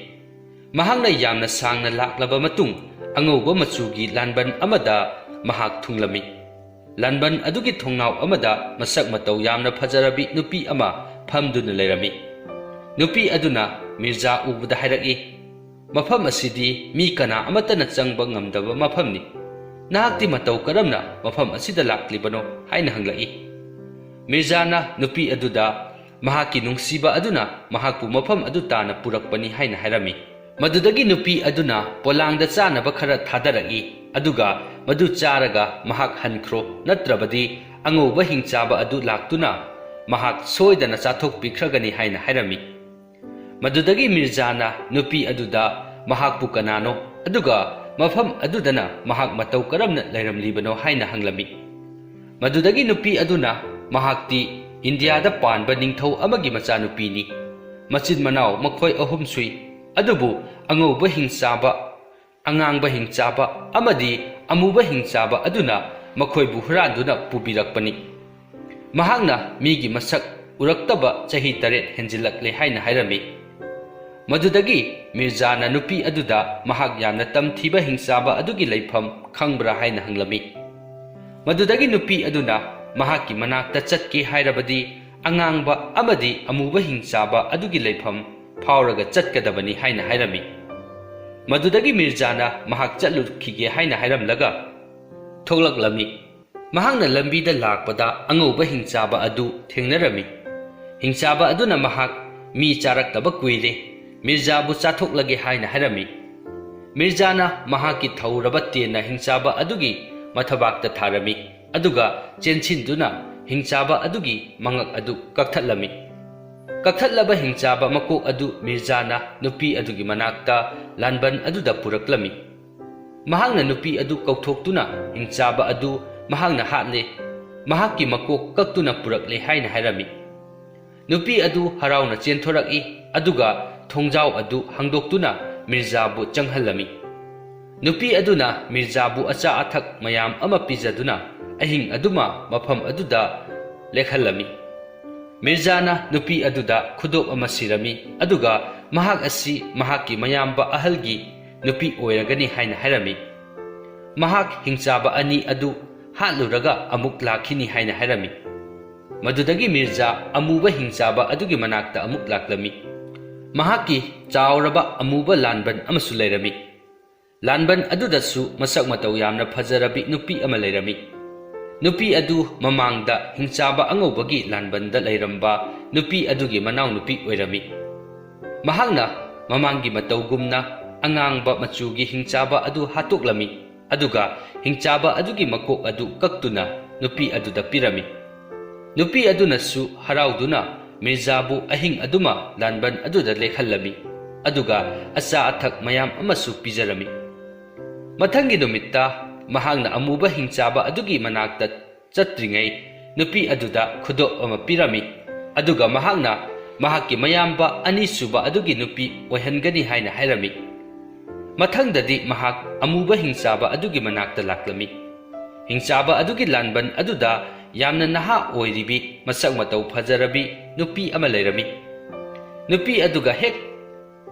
ꯃꯍꯥꯛꯅ ꯌꯥꯝꯅ ꯁꯥꯡꯅ ꯂꯥꯛꯂꯕ ꯃꯇꯨꯡ, ꯑꯉꯧꯕ ꯃꯆꯨꯒꯤ ꯂꯥꯟꯕꯟ ꯑꯃꯗ ꯃꯍꯥꯛ ꯊꯨꯡꯂꯝꯃꯤ꯫ ꯂꯥꯟꯕꯟ ꯑꯗꯨꯒꯤ ꯊꯣꯡꯅꯥꯎ ꯑꯃꯗ ꯃꯁꯛ ꯃꯇꯧ ꯌꯥꯝꯅ ꯐꯖꯔꯕꯤ ꯅꯨꯄꯤ ꯑꯃ ꯐꯝꯗꯨꯅ ꯂꯩꯔꯝꯃꯤ꯫ ꯅꯨꯄꯤ ꯑꯗꯨꯅ ꯃꯤꯔꯖꯥ ꯎꯕꯗ ꯍꯥꯏꯔꯛꯏ, "ꯃꯐꯝ ꯑꯁꯤꯗꯤ ꯃꯤ ꯀꯅꯥ ꯑꯃꯠꯇꯅ ꯆꯪꯕ ꯉꯝꯗꯕ ꯃꯐꯝꯅꯤ꯫ ꯅꯍꯥꯛꯇꯤ ꯃꯇꯧ ꯀꯔꯝꯅ ꯃꯐꯝ ꯑꯁꯤꯗ ꯂꯥꯛꯂꯤꯕꯅꯣ?" ꯍꯥꯏꯅ ꯍꯪꯂꯛꯏ꯫ ꯃꯤꯔꯖꯥꯅ ꯅꯨꯄꯤ ꯑꯗꯨꯗ, ꯃꯍꯥꯛꯀꯤ ꯅꯨꯡꯁꯤꯕ ꯑꯗꯨꯅ ꯃꯍꯥꯛꯄꯨ ꯃꯐꯝ ꯑꯗꯨ ꯇꯥꯅ ꯄꯨꯔꯛꯄꯅꯤ ꯍꯥꯏꯅ ꯍꯥꯏꯔꯝꯃꯤ꯫ ꯃꯗꯨꯗꯒꯤ ꯅꯨꯄꯤ ꯑꯗꯨꯅ ꯄꯣꯂꯥꯡꯗ ꯆꯥꯅꯕ ꯈꯔ ꯊꯥꯗꯔꯛꯏ, ꯑꯗꯨꯒ ꯃꯗꯨ ꯆꯥꯔꯒ ꯃꯍꯥꯛ ꯍꯟꯈ꯭ꯔꯣ, ꯅꯠꯇ꯭ꯔꯕꯗꯤ ꯑꯉꯧꯕ ꯍꯤꯡꯆꯥꯕ ꯑꯗꯨ ꯂꯥꯛꯇꯨꯅ ꯃꯍꯥꯛ ꯁꯣꯏꯗꯅ ꯆꯥꯊꯣꯛꯄꯤꯈ꯭ꯔꯒꯅꯤ ꯍꯥꯏꯅ ꯍꯥꯏꯔꯝꯃꯤ꯫ ꯃꯗꯨꯗꯒꯤ ꯃꯤꯔꯖꯥꯅ ꯅꯨꯄꯤ ꯑꯗꯨꯗ ꯃꯍꯥꯛꯄꯨ ꯀꯅꯥꯅꯣ, ꯑꯗꯨꯒ ꯃꯐꯝ ꯑꯗꯨꯗꯅ ꯃꯍꯥꯛ ꯃꯇꯧ ꯀꯔꯝꯅ ꯂꯩꯔꯝꯂꯤꯕꯅꯣ ꯍꯥꯏꯅ ꯍꯪꯂꯝꯃꯤ꯫ ꯃꯗꯨꯗꯒꯤ ꯅꯨꯄꯤ ꯑꯗꯨꯅ ꯃꯍꯥꯛꯇꯤ ꯏꯟꯗꯤꯌꯥꯗ ꯄꯥꯟꯕ ꯅꯤꯡꯊꯧ ꯑꯃꯒꯤ ꯃꯆꯥꯅꯨꯄꯤꯅꯤ꯫ ꯃꯆꯤꯟ ꯃꯅꯥꯎ ꯃꯈꯣꯏ ꯑꯍꯨꯝ ꯁꯨꯏ, ꯑꯗꯨꯕꯨ ꯑꯉꯧꯕ ꯍꯤꯡꯆꯥꯕ, ꯑꯉꯥꯡꯕ ꯍꯤꯡꯆꯥꯕ ꯑꯃꯗꯤ ꯑꯃꯨꯕ ꯍꯤꯡꯆꯥꯕ ꯑꯗꯨꯅ ꯃꯈꯣꯏꯕꯨ ꯍꯨꯔꯥꯟꯗꯨꯅ ꯄꯨꯕꯤꯔꯛꯄꯅꯤ꯫ ꯃꯍꯥꯛꯅ ꯃꯤꯒꯤ ꯃꯁꯛ ꯎꯔꯛꯇꯕ ꯆꯍꯤ ꯇꯔꯦꯠ ꯍꯦꯟꯖꯤꯜꯂꯛꯂꯦ ꯍꯥꯏꯅ ꯍꯥꯏꯔꯝꯃꯤ꯫ ꯃꯗꯨꯗꯒꯤ ꯃꯤꯔꯖꯥꯅ ꯅꯨꯄꯤ ꯑꯗꯨꯗ ꯃꯍꯥꯛ ꯌꯥꯝꯅ ꯇꯝꯊꯤꯕ ꯍꯤꯡꯆꯥꯕ ꯑꯗꯨꯒꯤ ꯂꯩꯐꯝ ꯈꯪꯕ꯭ꯔꯥ ꯍꯥꯏꯅ ꯍꯪꯂꯝꯃꯤ꯫ ꯃꯗꯨꯗꯒꯤ ꯅꯨꯄꯤ ꯑꯗꯨꯅ ꯃꯍꯥꯛꯀꯤ ꯃꯅꯥꯛꯇ ꯆꯠꯀꯦ ꯍꯥꯏꯔꯕꯗꯤ ꯑꯉꯥꯡꯕ ꯑꯃꯗꯤ ꯑꯃꯨꯕ ꯍꯤꯡꯆꯥꯕ ꯑꯗꯨꯒꯤ ꯂꯩꯐꯝ ꯐꯥꯎꯔꯒ ꯆꯠꯀꯗꯕꯅꯤ ꯍꯥꯏꯅ ꯍꯥꯏꯔꯝꯃꯤ꯫ ꯃꯗꯨꯗꯒꯤ ꯃꯤꯔꯖꯥꯅ ꯃꯍꯥꯛ ꯆꯠꯂꯨꯈꯤꯒꯦ ꯍꯥꯏꯅ ꯍꯥꯏꯔꯝꯂꯒ ꯊꯣꯛꯂꯛꯂꯝꯃꯤ꯫ ꯃꯍꯥꯛꯅ ꯂꯝꯕꯤꯗ ꯂꯥꯛꯄꯗ ꯑꯉꯧꯕ ꯍꯤꯡꯆꯥꯕ ꯑꯗꯨ ꯊꯦꯡꯅꯔꯝꯃꯤ꯫ ꯍꯤꯡꯆꯥꯕ ꯑꯗꯨꯅ ꯃꯍꯥꯛ ꯃꯤ ꯆꯥꯔꯛꯇꯕ ꯀꯨꯏꯔꯦ, ꯃꯤꯔꯖꯥꯕꯨ ꯆꯥꯊꯣꯛꯂꯒꯦ ꯍꯥꯏꯅ ꯍꯥꯏꯔꯝꯃꯤ꯫ ꯃꯤꯔꯖꯥꯅ ꯃꯍꯥꯛꯀꯤ ꯊꯧꯔꯕ ꯇꯦꯟꯅ ꯍꯤꯡꯆꯥꯕ ꯑꯗꯨꯒꯤ ꯃꯊꯕꯥꯛꯇ ꯊꯥꯔꯝꯃꯤ, ꯑꯗꯨꯒ ꯆꯦꯟꯁꯤꯟꯗꯨꯅ ꯍꯤꯡꯆꯥꯕ ꯑꯗꯨꯒꯤ ꯃꯉꯛ ꯑꯗꯨ ꯀꯛꯊꯠꯂꯝꯃꯤ꯫ ꯀꯛꯊꯠꯂꯕ ꯍꯤꯡꯆꯥꯕ ꯃꯀꯣꯛ ꯑꯗꯨ ꯃꯤꯔꯖꯥꯅ ꯅꯨꯄꯤ ꯑꯗꯨꯒꯤ ꯃꯅꯥꯛꯇ ꯂꯥꯟꯕꯟ ꯑꯗꯨꯗ ꯄꯨꯔꯛꯂꯝꯃꯤ꯫ ꯃꯍꯥꯛꯅ ꯅꯨꯄꯤ ꯑꯗꯨ ꯀꯧꯊꯣꯛꯇꯨꯅ ꯍꯤꯡꯆꯥꯕ ꯑꯗꯨ ꯃꯍꯥꯛꯅ ꯍꯥꯠꯂꯦ, ꯃꯍꯥꯛꯀꯤ ꯃꯀꯣꯛ ꯀꯛꯇꯨꯅ ꯄꯨꯔꯛꯂꯦ ꯍꯥꯏꯅ ꯍꯥꯏꯔꯝꯃꯤ꯫ ꯅꯨꯄꯤ ꯑꯗꯨ ꯍꯔꯥꯎꯅ ꯆꯦꯟꯊꯣꯔꯛꯏ, ꯑꯗꯨꯒ ꯊꯣꯡꯖꯥꯎ ꯑꯗꯨ ꯍꯥꯡꯗꯣꯛꯇꯨꯅ ꯃꯤꯔꯖꯥꯕꯨ ꯆꯪꯍꯜꯂꯝꯃꯤ꯫ ꯅꯨꯄꯤ ꯑꯗꯨꯅ ꯃꯤꯔꯖꯥꯕꯨ ꯑꯆꯥ ꯑꯊꯛ ꯃꯌꯥꯝ ꯑꯃ ꯄꯤꯖꯗꯨꯅ ꯑꯍꯤꯡ ꯑꯗꯨꯃ ꯃꯐꯝ ꯑꯗꯨꯗ ꯂꯦꯛꯍꯜꯂꯝꯃꯤ꯫ ꯃꯤꯔꯖꯥꯅ ꯅꯨꯄꯤ ꯑꯗꯨꯗ ꯈꯨꯗꯣꯞ ꯑꯃ ꯁꯤꯔꯝꯃꯤ, ꯑꯗꯨꯒ ꯃꯍꯥꯛ ꯑꯁꯤ ꯃꯍꯥꯛꯀꯤ ꯃꯌꯥꯝꯕ ꯑꯍꯜꯒꯤ ꯅꯨꯄꯤ ꯑꯣꯏꯔꯒꯅꯤ ꯍꯥꯏꯅ ꯍꯥꯏꯔꯝꯃꯤ꯫ ꯃꯍꯥꯛ ꯍꯤꯡꯆꯥꯕ ꯑꯅꯤ ꯑꯗꯨ ꯍꯥꯠꯂꯨꯔꯒ ꯑꯃꯨꯛ ꯂꯥꯛꯈꯤꯅꯤ ꯍꯥꯏꯅ ꯍꯥꯏꯔꯝꯃꯤ꯫ ꯃꯗꯨꯗꯒꯤ ꯃꯤꯔꯖꯥ ꯑꯃꯨꯕ ꯍꯤꯡꯆꯥꯕ ꯑꯗꯨꯒꯤ ꯃꯅꯥꯛꯇ ꯑꯃꯨꯛ ꯂꯥꯛꯂꯝꯃꯤ꯫ ꯃꯍꯥꯛꯀꯤ ꯆꯥꯎꯔꯕ ꯑꯃꯨꯕ ꯂꯥꯟꯕꯟ ꯑꯃꯁꯨ ꯂꯩꯔꯝꯃꯤ꯫ ꯂꯥꯟꯕꯟ ꯑꯗꯨꯗꯁꯨ ꯃꯁꯛ ꯃꯇꯧ ꯌꯥꯝꯅ ꯐꯖꯔꯕꯤ ꯅꯨꯄꯤ ꯑꯃ ꯂꯩꯔꯝꯃꯤ꯫ ꯅꯨꯄꯤ ꯑꯗꯨ ꯃꯃꯥꯡꯗ ꯍꯤꯡꯆꯥꯕ ꯑꯉꯧꯕꯒꯤ ꯂꯥꯟꯕꯟꯗ ꯂꯩꯔꯝꯕ ꯅꯨꯄꯤ ꯑꯗꯨꯒꯤ ꯃꯅꯥꯎꯅꯨꯄꯤ ꯑꯣꯏꯔꯝꯃꯤ꯫ ꯃꯍꯥꯛꯅ ꯃꯃꯥꯡꯒꯤ ꯃꯇꯧꯒꯨꯝꯅ ꯑꯉꯥꯡꯕ ꯃꯆꯨꯒꯤ ꯍꯤꯡꯆꯥꯕ ꯑꯗꯨ ꯍꯥꯠꯇꯣꯛꯂꯝꯃꯤ, ꯑꯗꯨꯒ ꯍꯤꯡꯆꯥꯕ ꯑꯗꯨꯒꯤ ꯃꯀꯣꯛ ꯑꯗꯨ ꯀꯛꯇꯨꯅ ꯅꯨꯄꯤ ꯑꯗꯨꯗ ꯄꯤꯔꯝꯃꯤ꯫ ꯅꯨꯄꯤ ꯑꯗꯨꯅꯁꯨ ꯍꯔꯥꯎꯗꯨꯅ ꯃꯤꯔꯖꯥꯕꯨ ꯑꯍꯤꯡ ꯑꯗꯨꯃ ꯂꯥꯟꯕꯟ ꯑꯗꯨꯗ ꯂꯦꯛꯍꯜꯂꯝꯃꯤ, ꯑꯗꯨꯒ ꯑꯆꯥ ꯑꯊꯛ ꯃꯌꯥꯝ ꯑꯃꯁꯨ ꯄꯤꯖꯔꯝꯃꯤ꯫ ꯃꯊꯪꯒꯤ ꯅꯨꯃꯤꯠꯇ ꯃꯍꯥꯛꯅ ꯑꯃꯨꯕ ꯍꯤꯡꯆꯥꯕ ꯑꯗꯨꯒꯤ ꯃꯅꯥꯛꯇ ꯆꯠꯇ꯭ꯔꯤꯉꯩ ꯅꯨꯄꯤ ꯑꯗꯨꯗ ꯈꯨꯗꯣꯞ ꯑꯃ ꯄꯤꯔꯝꯃꯤ, ꯑꯗꯨꯒ ꯃꯍꯥꯛꯅ ꯃꯍꯥꯛꯀꯤ ꯃꯌꯥꯝꯕ ꯑꯅꯤꯁꯨꯕ ꯑꯗꯨꯒꯤ ꯅꯨꯄꯤ ꯑꯣꯏꯍꯟꯒꯅꯤ ꯍꯥꯏꯅ ꯍꯥꯏꯔꯝꯃꯤ꯫ ꯃꯊꯪꯗꯗꯤ ꯃꯍꯥꯛ ꯑꯃꯨꯕ ꯍꯤꯡꯆꯥꯕ ꯑꯗꯨꯒꯤ ꯃꯅꯥꯛꯇ ꯂꯥꯛꯂꯝꯃꯤ꯫ ꯍꯤꯡꯆꯥꯕ ꯑꯗꯨꯒꯤ ꯂꯥꯟꯕꯟ ꯑꯗꯨꯗ ꯌꯥꯝꯅ ꯅꯍꯥ ꯑꯣꯏꯔꯤꯕꯤ, ꯃꯁꯛ ꯃꯇꯧ ꯐꯖꯔꯕꯤ ꯅꯨꯄꯤ ꯑꯃ ꯂꯩꯔꯝꯃꯤ꯫ ꯅꯨꯄꯤ ꯑꯗꯨꯒ ꯍꯦꯛ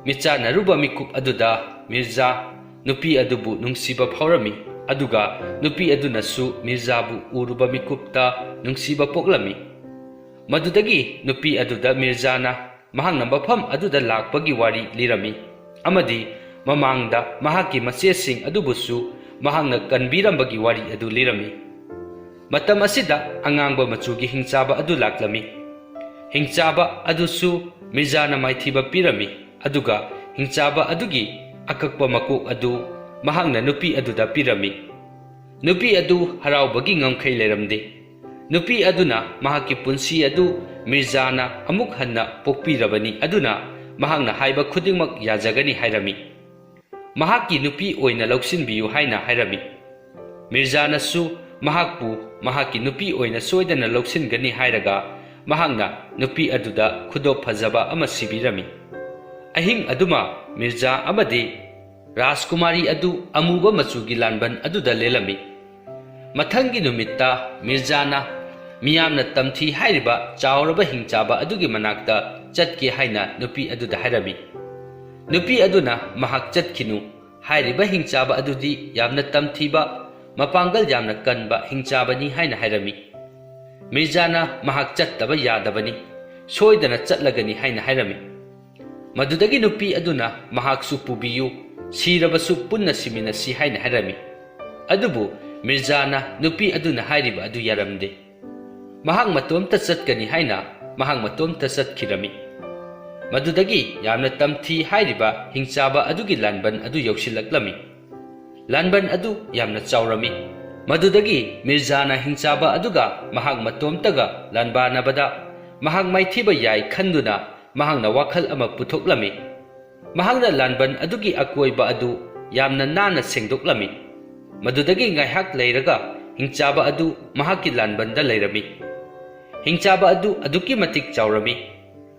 ꯃꯤꯠꯆꯥꯟꯅꯔꯨꯕ ꯃꯤꯀꯨꯞ ꯑꯗꯨꯗ ꯃꯤꯔꯖꯥ ꯅꯨꯄꯤ ꯑꯗꯨꯕꯨ ꯅꯨꯡꯁꯤꯕ ꯐꯥꯎꯔꯝꯃꯤ, ꯑꯗꯨꯒ ꯅꯨꯄꯤ ꯑꯗꯨꯅꯁꯨ ꯃꯤꯔꯖꯥꯕꯨ ꯎꯔꯨꯕ ꯃꯤꯀꯨꯞꯇ ꯅꯨꯡꯁꯤꯕ ꯄꯣꯛꯂꯝꯃꯤ꯫ ꯃꯗꯨꯗꯒꯤ ꯅꯨꯄꯤ ꯑꯗꯨꯗ ꯃꯤꯔꯖꯥꯅ ꯃꯍꯥꯛꯅ ꯃꯐꯝ ꯑꯗꯨꯗ ꯂꯥꯛꯄꯒꯤ ꯋꯥꯔꯤ ꯂꯤꯔꯝꯃꯤ, ꯑꯃꯗꯤ ꯃꯃꯥꯡꯗ ꯃꯍꯥꯛꯀꯤ ꯃꯆꯦꯁꯤꯡ ꯑꯗꯨꯕꯨꯁꯨ ꯃꯍꯥꯛꯅ ꯀꯟꯕꯤꯔꯝꯕꯒꯤ ꯋꯥꯔꯤ ꯑꯗꯨ ꯂꯤꯔꯝꯃꯤ꯫ ꯃꯇꯝ ꯑꯁꯤꯗ ꯑꯉꯥꯡꯕ ꯃꯆꯨꯒꯤ ꯍꯤꯡꯆꯥꯕ ꯑꯗꯨ ꯂꯥꯛꯂꯝꯃꯤ꯫ ꯍꯤꯡꯆꯥꯕ ꯑꯗꯨꯁꯨ ꯃꯤꯔꯖꯥꯅ ꯃꯥꯏꯊꯤꯕ ꯄꯤꯔꯝꯃꯤ, ꯑꯗꯨꯒ ꯍꯤꯡꯆꯥꯕ ꯑꯗꯨꯒꯤ ꯑꯀꯛꯄ ꯃꯀꯣꯛ ꯑꯗꯨ ꯃꯍꯥꯛꯅ ꯅꯨꯄꯤ ꯑꯗꯨꯗ ꯄꯤꯔꯝꯃꯤ꯫ ꯅꯨꯄꯤ ꯑꯗꯨ ꯍꯔꯥꯎꯕꯒꯤ ꯉꯝꯈꯩ ꯂꯩꯔꯝꯗꯦ꯫ ꯅꯨꯄꯤ ꯑꯗꯨꯅ ꯃꯍꯥꯛꯀꯤ ꯄꯨꯟꯁꯤ ꯑꯗꯨ ꯃꯤꯔꯖꯥꯅ ꯑꯃꯨꯛ ꯍꯟꯅ ꯄꯣꯛꯄꯤꯔꯕꯅꯤ, ꯑꯗꯨꯅ ꯃꯍꯥꯛꯅ ꯍꯥꯏꯕ ꯈꯨꯗꯤꯡꯃꯛ ꯌꯥꯖꯒꯅꯤ ꯍꯥꯏꯔꯝꯃꯤ꯫ ꯃꯍꯥꯛꯀꯤ ꯅꯨꯄꯤ ꯑꯣꯏꯅ ꯂꯧꯁꯤꯟꯕꯤꯌꯨ ꯍꯥꯏꯅ ꯍꯥꯏꯔꯝꯃꯤ꯫ ꯃꯤꯔꯖꯥꯅꯁꯨ ꯃꯍꯥꯛꯄꯨ ꯃꯍꯥꯛꯀꯤ ꯅꯨꯄꯤ ꯑꯣꯏꯅ ꯁꯣꯏꯗꯅ ꯂꯧꯁꯤꯟꯒꯅꯤ ꯍꯥꯏꯔꯒ, ꯃꯍꯥꯛꯅ ꯅꯨꯄꯤ ꯑꯗꯨꯗ ꯈꯨꯗꯣꯞ ꯐꯖꯕ ꯑꯃ ꯁꯤꯕꯤꯔꯝꯃꯤ꯫ ꯑꯍꯤꯡ ꯑꯗꯨꯃ ꯃꯤꯔꯖꯥ ꯑꯃꯗꯤ ꯔꯥꯖꯀꯨꯃꯥꯔꯤ ꯑꯗꯨ ꯑꯃꯨꯕ ꯃꯆꯨꯒꯤ ꯂꯥꯟꯕꯟ ꯑꯗꯨꯗ ꯂꯦꯜꯂꯝꯃꯤ꯫ ꯃꯊꯪꯒꯤ ꯅꯨꯃꯤꯠꯇ ꯃꯤꯔꯖꯥꯅ ꯃꯤꯌꯥꯝꯅ ꯇꯝꯊꯤ ꯍꯥꯏꯔꯤꯕ ꯆꯥꯎꯔꯕ ꯍꯤꯡꯆꯥꯕ ꯑꯗꯨꯒꯤ ꯃꯅꯥꯛꯇ ꯆꯠꯀꯦ ꯍꯥꯏꯅ ꯅꯨꯄꯤ ꯑꯗꯨꯗ ꯍꯥꯏꯔꯝꯃꯤ꯫ ꯅꯨꯄꯤ ꯑꯗꯨꯅ ꯃꯍꯥꯛ ꯆꯠꯈꯤꯅꯨ ꯍꯥꯏꯔꯤꯕ ꯍꯤꯡꯆꯥꯕ ꯑꯗꯨꯗꯤ ꯌꯥꯝꯅ ꯇꯝꯊꯤꯕ, ꯃꯄꯥꯡꯒꯜ ꯌꯥꯝꯅ ꯀꯟꯕ ꯍꯤꯡꯆꯥꯕꯅꯤ ꯍꯥꯏꯅ ꯍꯥꯏꯔꯝꯃꯤ꯫ ꯃꯤꯔꯖꯥꯅ ꯃꯍꯥꯛ ꯆꯠꯇꯕ ꯌꯥꯗꯕꯅꯤ, ꯁꯣꯏꯗꯅ ꯆꯠꯂꯒꯅꯤ ꯍꯥꯏꯅ ꯍꯥꯏꯔꯝꯃꯤ꯫ ꯃꯗꯨꯗꯒꯤ ꯅꯨꯄꯤ ꯑꯗꯨꯅ ꯃꯍꯥꯛꯁꯨ ꯄꯨꯕꯤꯌꯨ, ꯁꯤꯔꯕꯁꯨ ꯄꯨꯟꯅ ꯁꯤꯃꯤꯟꯅꯁꯤ ꯍꯥꯏꯅ ꯍꯥꯏꯔꯝꯃꯤ꯫ ꯑꯗꯨꯕꯨ ꯃꯤꯔꯖꯥꯅ ꯅꯨꯄꯤ ꯑꯗꯨꯅ ꯍꯥꯏꯔꯤꯕ ꯑꯗꯨ ꯌꯥꯔꯝꯗꯦ꯫ ꯃꯍꯥꯛ ꯃꯇꯣꯝꯇ ꯆꯠꯀꯅꯤ ꯍꯥꯏꯅ ꯃꯍꯥꯛ ꯃꯇꯣꯝꯇ ꯆꯠꯈꯤꯔꯝꯃꯤ꯫ ꯃꯗꯨꯗꯒꯤ ꯌꯥꯝꯅ ꯇꯝꯊꯤ ꯍꯥꯏꯔꯤꯕ ꯍꯤꯡꯆꯥꯕ ꯑꯗꯨꯒꯤ ꯂꯥꯟꯕꯟ ꯑꯗꯨ ꯌꯧꯁꯤꯜꯂꯛꯂꯝꯃꯤ꯫ ꯂꯥꯟꯕꯟ ꯑꯗꯨ ꯌꯥꯝꯅ ꯆꯥꯎꯔꯝꯃꯤ꯫ ꯃꯗꯨꯗꯒꯤ ꯃꯤꯔꯖꯥꯅ ꯍꯤꯡꯆꯥꯕ ꯑꯗꯨꯒ ꯃꯍꯥꯛ ꯃꯇꯣꯝꯇꯒ ꯂꯥꯟꯕꯥꯅꯕꯗ ꯃꯍꯥꯛ ꯃꯥꯏꯊꯤꯕ ꯌꯥꯏ ꯈꯟꯗꯨꯅ ꯃꯍꯥꯛꯅ ꯋꯥꯈꯜ ꯑꯃ ꯄꯨꯊꯣꯛꯂꯝꯃꯤ꯫ ꯃꯍꯥꯛꯅ ꯂꯥꯟꯕꯟ ꯑꯗꯨꯒꯤ ꯑꯀꯣꯏꯕ ꯑꯗꯨ ꯌꯥꯝꯅ ꯅꯥꯟꯅ ꯁꯦꯡꯗꯣꯛꯂꯝꯃꯤ꯫ ꯃꯗꯨꯗꯒꯤ ꯉꯥꯏꯍꯥꯛ ꯂꯩꯔꯒ ꯍꯤꯡꯆꯥꯕ ꯑꯗꯨ ꯃꯍꯥꯛꯀꯤ ꯂꯥꯟꯕꯟꯗ ꯂꯩꯔꯝꯃꯤ꯫ ꯍꯤꯡꯆꯥꯕ ꯑꯗꯨ ꯑꯗꯨꯛꯀꯤ ꯃꯇꯤꯛ ꯆꯥꯎꯔꯝꯃꯤ꯫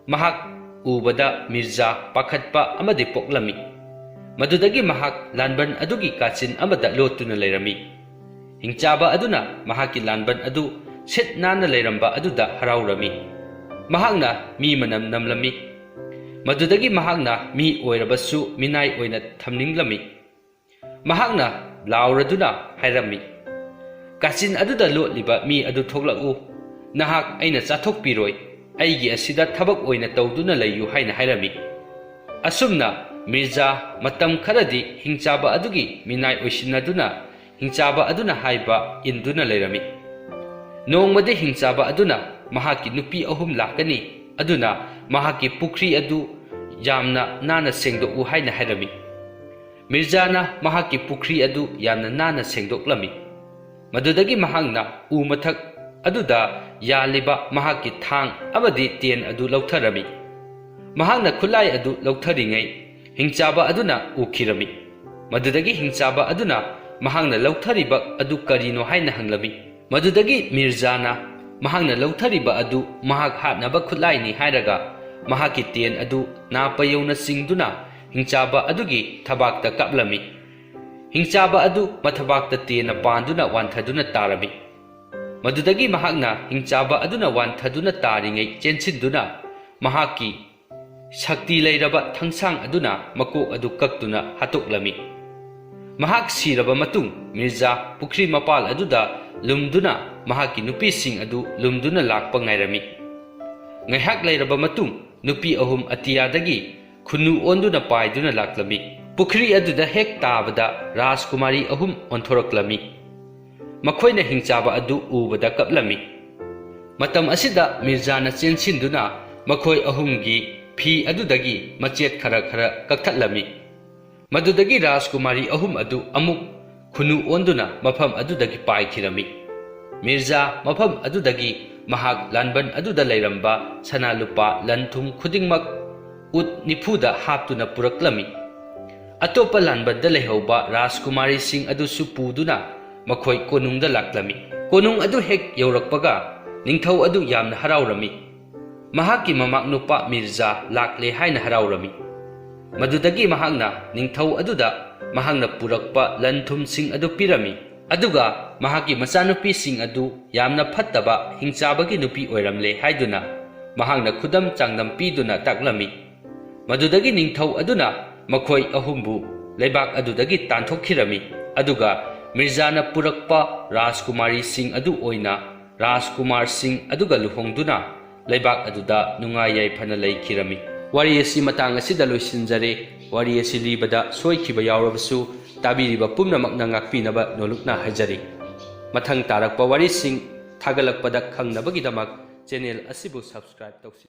ꯃꯍꯥꯛ ꯎꯕꯗ ꯃꯤꯔꯖꯥ ꯄꯥꯈꯠꯄ ꯑꯃꯗꯤ ꯄꯣꯛꯂꯝꯃꯤ꯫ ꯃꯗꯨꯗꯒꯤ ꯃꯍꯥꯛ ꯂꯥꯟꯕꯟ ꯑꯗꯨꯒꯤ ꯀꯥꯆꯤꯟ ꯑꯃꯗ ꯂꯣꯠꯇꯨꯅ ꯂꯩꯔꯝꯃꯤ꯫ ꯍꯤꯡꯆꯥꯕ ꯑꯗꯨꯅ ꯃꯍꯥꯛꯀꯤ ꯂꯥꯟꯕꯟ ꯑꯗꯨ ꯁꯤꯠ ꯅꯥꯟꯅ ꯂꯩꯔꯝꯕ ꯑꯗꯨꯗ ꯍꯔꯥꯎꯔꯝꯃꯤ꯫ ꯃꯍꯥꯛꯅ ꯃꯤ ꯃꯅꯝ ꯅꯝꯂꯝꯃꯤ꯫ ꯃꯗꯨꯗꯒꯤ ꯃꯍꯥꯛꯅ ꯃꯤ ꯑꯣꯏꯔꯕꯁꯨ ꯃꯤꯅꯥꯏ ꯑꯣꯏꯅ ꯊꯝꯅꯤꯡꯂꯝꯃꯤ꯫ ꯃꯍꯥꯛꯅ ꯂꯥꯎꯔꯗꯨꯅ ꯍꯥꯏꯔꯝꯃꯤ, "ꯀꯥꯆꯤꯟ ꯑꯗꯨꯗ ꯂꯣꯠꯂꯤꯕ ꯃꯤ ꯑꯗꯨ ꯊꯣꯛꯂꯛꯎ꯫ ꯅꯍꯥꯛ ꯑꯩꯅ ꯆꯥꯊꯣꯛꯄꯤꯔꯣꯏ꯫ ꯑꯩꯒꯤ ꯑꯁꯤꯗ ꯊꯕꯛ ꯑꯣꯏꯅ ꯇꯧꯗꯨꯅ ꯂꯩꯌꯨ" ꯍꯥꯏꯅ ꯍꯥꯏꯔꯝꯃꯤ꯫ ꯑꯁꯨꯝꯅ ꯃꯤꯔꯖꯥ ꯃꯇꯝ ꯈꯔꯗꯤ ꯍꯤꯡꯆꯥꯕ ꯑꯗꯨꯒꯤ ꯃꯤꯅꯥꯏ ꯑꯣꯏꯁꯤꯟꯅꯗꯨꯅ ꯍꯤꯡꯆꯥꯕ ꯑꯗꯨꯅ ꯍꯥꯏꯕ ꯏꯟꯗꯨꯅ ꯂꯩꯔꯝꯃꯤ꯫ ꯅꯣꯡꯃꯗꯤ ꯍꯤꯡꯆꯥꯕ ꯑꯗꯨꯅ ꯃꯍꯥꯛꯀꯤ ꯅꯨꯄꯤ ꯑꯍꯨꯝ ꯂꯥꯛꯀꯅꯤ, ꯑꯗꯨꯅ ꯃꯍꯥꯛꯀꯤ ꯄꯨꯈ꯭ꯔꯤ ꯑꯗꯨ ꯌꯥꯝꯅ ꯅꯥꯟꯅ ꯁꯦꯡꯗꯣꯛꯎ ꯍꯥꯏꯅ ꯍꯥꯏꯔꯝꯃꯤ꯫ ꯃꯤꯔꯖꯥꯅ ꯃꯍꯥꯛꯀꯤ ꯄꯨꯈ꯭ꯔꯤ ꯑꯗꯨ ꯌꯥꯝꯅ ꯅꯥꯟꯅ ꯁꯦꯡꯗꯣꯛꯂꯝꯃꯤ꯫ ꯃꯗꯨꯗꯒꯤ ꯃꯍꯥꯛꯅ ꯎ ꯃꯊꯛ ꯑꯗꯨꯗ ꯌꯥꯜꯂꯤꯕ ꯃꯍꯥꯛꯀꯤ ꯊꯥꯡ ꯑꯃꯗꯤ ꯇꯦꯟ ꯑꯗꯨ ꯂꯧꯊꯔꯝꯃꯤ꯫ ꯃꯍꯥꯛꯅ ꯈꯨꯠꯂꯥꯏ ꯑꯗꯨ ꯂꯧꯊꯔꯤꯉꯩ, ꯍꯤꯡꯆꯥꯕ ꯑꯗꯨꯅ ꯎꯈꯤꯔꯝꯃꯤ꯫ ꯃꯗꯨꯗꯒꯤ ꯍꯤꯡꯆꯥꯕ ꯑꯗꯨꯅ ꯃꯍꯥꯛꯅ ꯂꯧꯊꯔꯤꯕ ꯑꯗꯨ ꯀꯔꯤꯅꯣ ꯍꯥꯏꯅ ꯍꯪꯂꯝꯃꯤ꯫ ꯃꯗꯨꯗꯒꯤ ꯃꯤꯔꯖꯥꯅ ꯃꯍꯥꯛꯅ ꯂꯧꯊꯔꯤꯕ ꯑꯗꯨ ꯃꯍꯥꯛ ꯍꯥꯠꯅꯕ ꯈꯨꯠꯂꯥꯏꯅꯤ ꯍꯥꯏꯔꯒ ꯃꯍꯥꯛꯀꯤ ꯇꯦꯟ ꯑꯗꯨ ꯅꯥꯄ ꯌꯧꯅ ꯆꯤꯡꯗꯨꯅ ꯍꯤꯡꯆꯥꯕ ꯑꯗꯨꯒꯤ ꯊꯕꯥꯛꯇ ꯀꯥꯞꯂꯝꯃꯤ꯫ ꯍꯤꯡꯆꯥꯕ ꯑꯗꯨ ꯃꯊꯕꯥꯛꯇ ꯇꯦꯟꯅ ꯄꯥꯟꯗꯨꯅ ꯋꯥꯟꯊꯗꯨꯅ ꯇꯥꯔꯝꯃꯤ꯫ ꯃꯗꯨꯗꯒꯤ ꯃꯍꯥꯛꯅ ꯍꯤꯡꯆꯥꯕ ꯑꯗꯨꯅ ꯋꯥꯟꯊꯗꯨꯅ ꯇꯥꯔꯤꯉꯩ ꯆꯦꯟꯁꯤꯟꯗꯨꯅ ꯃꯍꯥꯛꯀꯤ ꯁꯛꯇꯤ ꯂꯩꯔꯕ ꯊꯥꯡꯁꯥꯡ ꯑꯗꯨꯅ ꯃꯀꯣꯛ ꯑꯗꯨ ꯀꯛꯇꯨꯅ ꯍꯥꯠꯇꯣꯛꯂꯝꯃꯤ꯫ ꯃꯍꯥꯛ ꯁꯤꯔꯕ ꯃꯇꯨꯡ ꯃꯤꯔꯖꯥ ꯄꯨꯈ꯭ꯔꯤ ꯃꯄꯥꯜ ꯑꯗꯨꯗ ꯂꯨꯝꯗꯨꯅ ꯃꯍꯥꯛꯀꯤ ꯅꯨꯄꯤꯁꯤꯡ ꯑꯗꯨ ꯂꯨꯝꯗꯨꯅ ꯂꯥꯛꯄ ꯉꯥꯏꯔꯝꯃꯤ꯫ ꯉꯥꯏꯍꯥꯛ ꯂꯩꯔꯕ ꯃꯇꯨꯡ ꯅꯨꯄꯤ ꯑꯍꯨꯝ ꯑꯇꯤꯌꯥꯗꯒꯤ ꯈꯨꯟꯅꯨ ꯑꯣꯟꯗꯨꯅ ꯄꯥꯏꯗꯨꯅ ꯂꯥꯛꯂꯝꯃꯤ꯫ ꯄꯨꯈ꯭ꯔꯤ ꯑꯗꯨꯗ ꯍꯦꯛ ꯇꯥꯕꯗ ꯔꯥꯖꯀꯨꯃꯥꯔꯤ ꯑꯍꯨꯝ ꯑꯣꯟꯊꯣꯔꯛꯂꯝꯃꯤ꯫ ꯃꯈꯣꯏꯅ ꯍꯤꯡꯆꯥꯕ ꯑꯗꯨ ꯎꯕꯗ ꯀꯞꯂꯝꯃꯤ꯫ ꯃꯇꯝ ꯑꯁꯤꯗ ꯃꯤꯔꯖꯥꯅ ꯆꯦꯟꯁꯤꯟꯗꯨꯅ ꯃꯈꯣꯏ ꯑꯍꯨꯝꯒꯤ ꯐꯤ ꯑꯗꯨꯗꯒꯤ ꯃꯆꯦꯠ ꯈꯔ ꯈꯔ ꯀꯛꯊꯠꯂꯝꯃꯤ꯫ ꯃꯗꯨꯗꯒꯤ ꯔꯥꯖꯀꯨꯃꯥꯔꯤ ꯑꯍꯨꯝ ꯑꯗꯨ ꯑꯃꯨꯛ ꯈꯨꯅꯨ ꯑꯣꯟꯗꯨꯅ ꯃꯐꯝ ꯑꯗꯨꯗꯒꯤ ꯄꯥꯏꯈꯤꯔꯝꯃꯤ꯫ ꯃꯤꯔꯖꯥ ꯃꯐꯝ ꯑꯗꯨꯗꯒꯤ ꯃꯍꯥꯛ ꯂꯥꯟꯕꯟ ꯑꯗꯨꯗ ꯂꯩꯔꯝꯕ ꯁꯅꯥ ꯂꯨꯄꯥ ꯂꯟ ꯊꯨꯝ ꯈꯨꯗꯤꯡꯃꯛ ꯎꯠ ꯅꯤꯐꯨꯗ ꯍꯥꯞꯇꯨꯅ ꯄꯨꯔꯛꯂꯝꯃꯤ꯫ ꯑꯇꯣꯞꯄ ꯂꯥꯟꯕꯟꯗ ꯂꯩꯍꯧꯕ ꯔꯥꯖꯀꯨꯃꯥꯔꯤꯁꯤꯡ ꯑꯗꯨꯁꯨ ꯄꯨꯗꯨꯅ ꯃꯈꯣꯏ ꯀꯣꯅꯨꯡꯗ ꯂꯥꯛꯂꯝꯃꯤ꯫ ꯀꯣꯅꯨꯡ ꯑꯗꯨ ꯍꯦꯛ ꯌꯧꯔꯛꯄꯒ ꯅꯤꯡꯊꯧ ꯑꯗꯨ ꯌꯥꯝꯅ ꯍꯔꯥꯎꯔꯝꯃꯤ꯫ ꯃꯍꯥꯛꯀꯤ ꯃꯃꯥꯛ ꯅꯨꯄꯥ ꯃꯤꯔꯖꯥ ꯂꯥꯛꯂꯦ ꯍꯥꯏꯅ ꯍꯔꯥꯎꯔꯝꯃꯤ꯫ ꯃꯗꯨꯗꯒꯤ ꯃꯍꯥꯛꯅ ꯅꯤꯡꯊꯧ ꯑꯗꯨꯗ ꯃꯍꯥꯛꯅ ꯄꯨꯔꯛꯄ ꯂꯟ ꯊꯨꯝꯁꯤꯡ ꯑꯗꯨ ꯄꯤꯔꯝꯃꯤ꯫ ꯑꯗꯨꯒ ꯃꯍꯥꯛꯀꯤ ꯃꯆꯥꯅꯨꯄꯤꯁꯤꯡ ꯑꯗꯨ ꯌꯥꯝꯅ ꯐꯠꯇꯕ ꯍꯤꯡꯆꯥꯕꯒꯤ ꯅꯨꯄꯤ ꯑꯣꯏꯔꯝꯂꯦ ꯍꯥꯏꯗꯨꯅ ꯃꯍꯥꯛꯅ ꯈꯨꯗꯝ ꯆꯥꯡꯗꯝ ꯄꯤꯗꯨꯅ ꯇꯥꯛꯂꯝꯃꯤ꯫ ꯃꯗꯨꯗꯒꯤ ꯅꯤꯡꯊꯧ ꯑꯗꯨꯅ ꯃꯈꯣꯏ ꯑꯍꯨꯝꯕꯨ ꯂꯩꯕꯥꯛ ꯑꯗꯨꯗꯒꯤ ꯇꯥꯟꯊꯣꯛꯈꯤꯔꯝꯃꯤ꯫ ꯑꯗꯨꯒ ꯃꯤꯔꯖꯥꯅ ꯄꯨꯔꯛꯄ ꯔꯥꯖꯀꯨꯃꯥꯔꯤꯁꯤꯡ ꯑꯗꯨ ꯑꯣꯏꯅ ꯔꯥꯖꯀꯨꯃꯥꯔꯁꯤꯡ ꯑꯗꯨꯒ ꯂꯨꯍꯣꯡꯗꯨꯅ ꯂꯩꯕꯥꯛ ꯑꯗꯨꯗ ꯅꯨꯡꯉꯥꯏ ꯌꯥꯏꯐꯅ ꯂꯩꯈꯤꯔꯝꯃꯤ꯫ ꯋꯥꯔꯤ ꯑꯁꯤ ꯃꯇꯥꯡ ꯑꯁꯤꯗ ꯂꯣꯏꯁꯤꯟꯖꯔꯦ꯫ ꯋꯥꯔꯤ ꯑꯁꯤ ꯂꯤꯕꯗ ꯁꯣꯏꯈꯤꯕ ꯌꯥꯎꯔꯕꯁꯨ ꯇꯥꯕꯤꯔꯤꯕ ꯄꯨꯝꯅꯃꯛꯅ ꯉꯥꯛꯄꯤꯅꯕ ꯅꯣꯂꯨꯛꯅ ꯍꯥꯏꯖꯔꯤ꯫ ꯃꯊꯪ ꯇꯥꯔꯛꯄ ꯋꯥꯔꯤꯁꯤꯡ ꯊꯥꯒꯠꯂꯛꯄꯗ ꯈꯪꯅꯕꯒꯤꯗꯃꯛ ꯆꯦꯅꯦꯜ ꯑꯁꯤꯕꯨ ꯁꯕꯁꯀ꯭ꯔꯥꯏꯕ ꯇꯧꯁꯤ꯫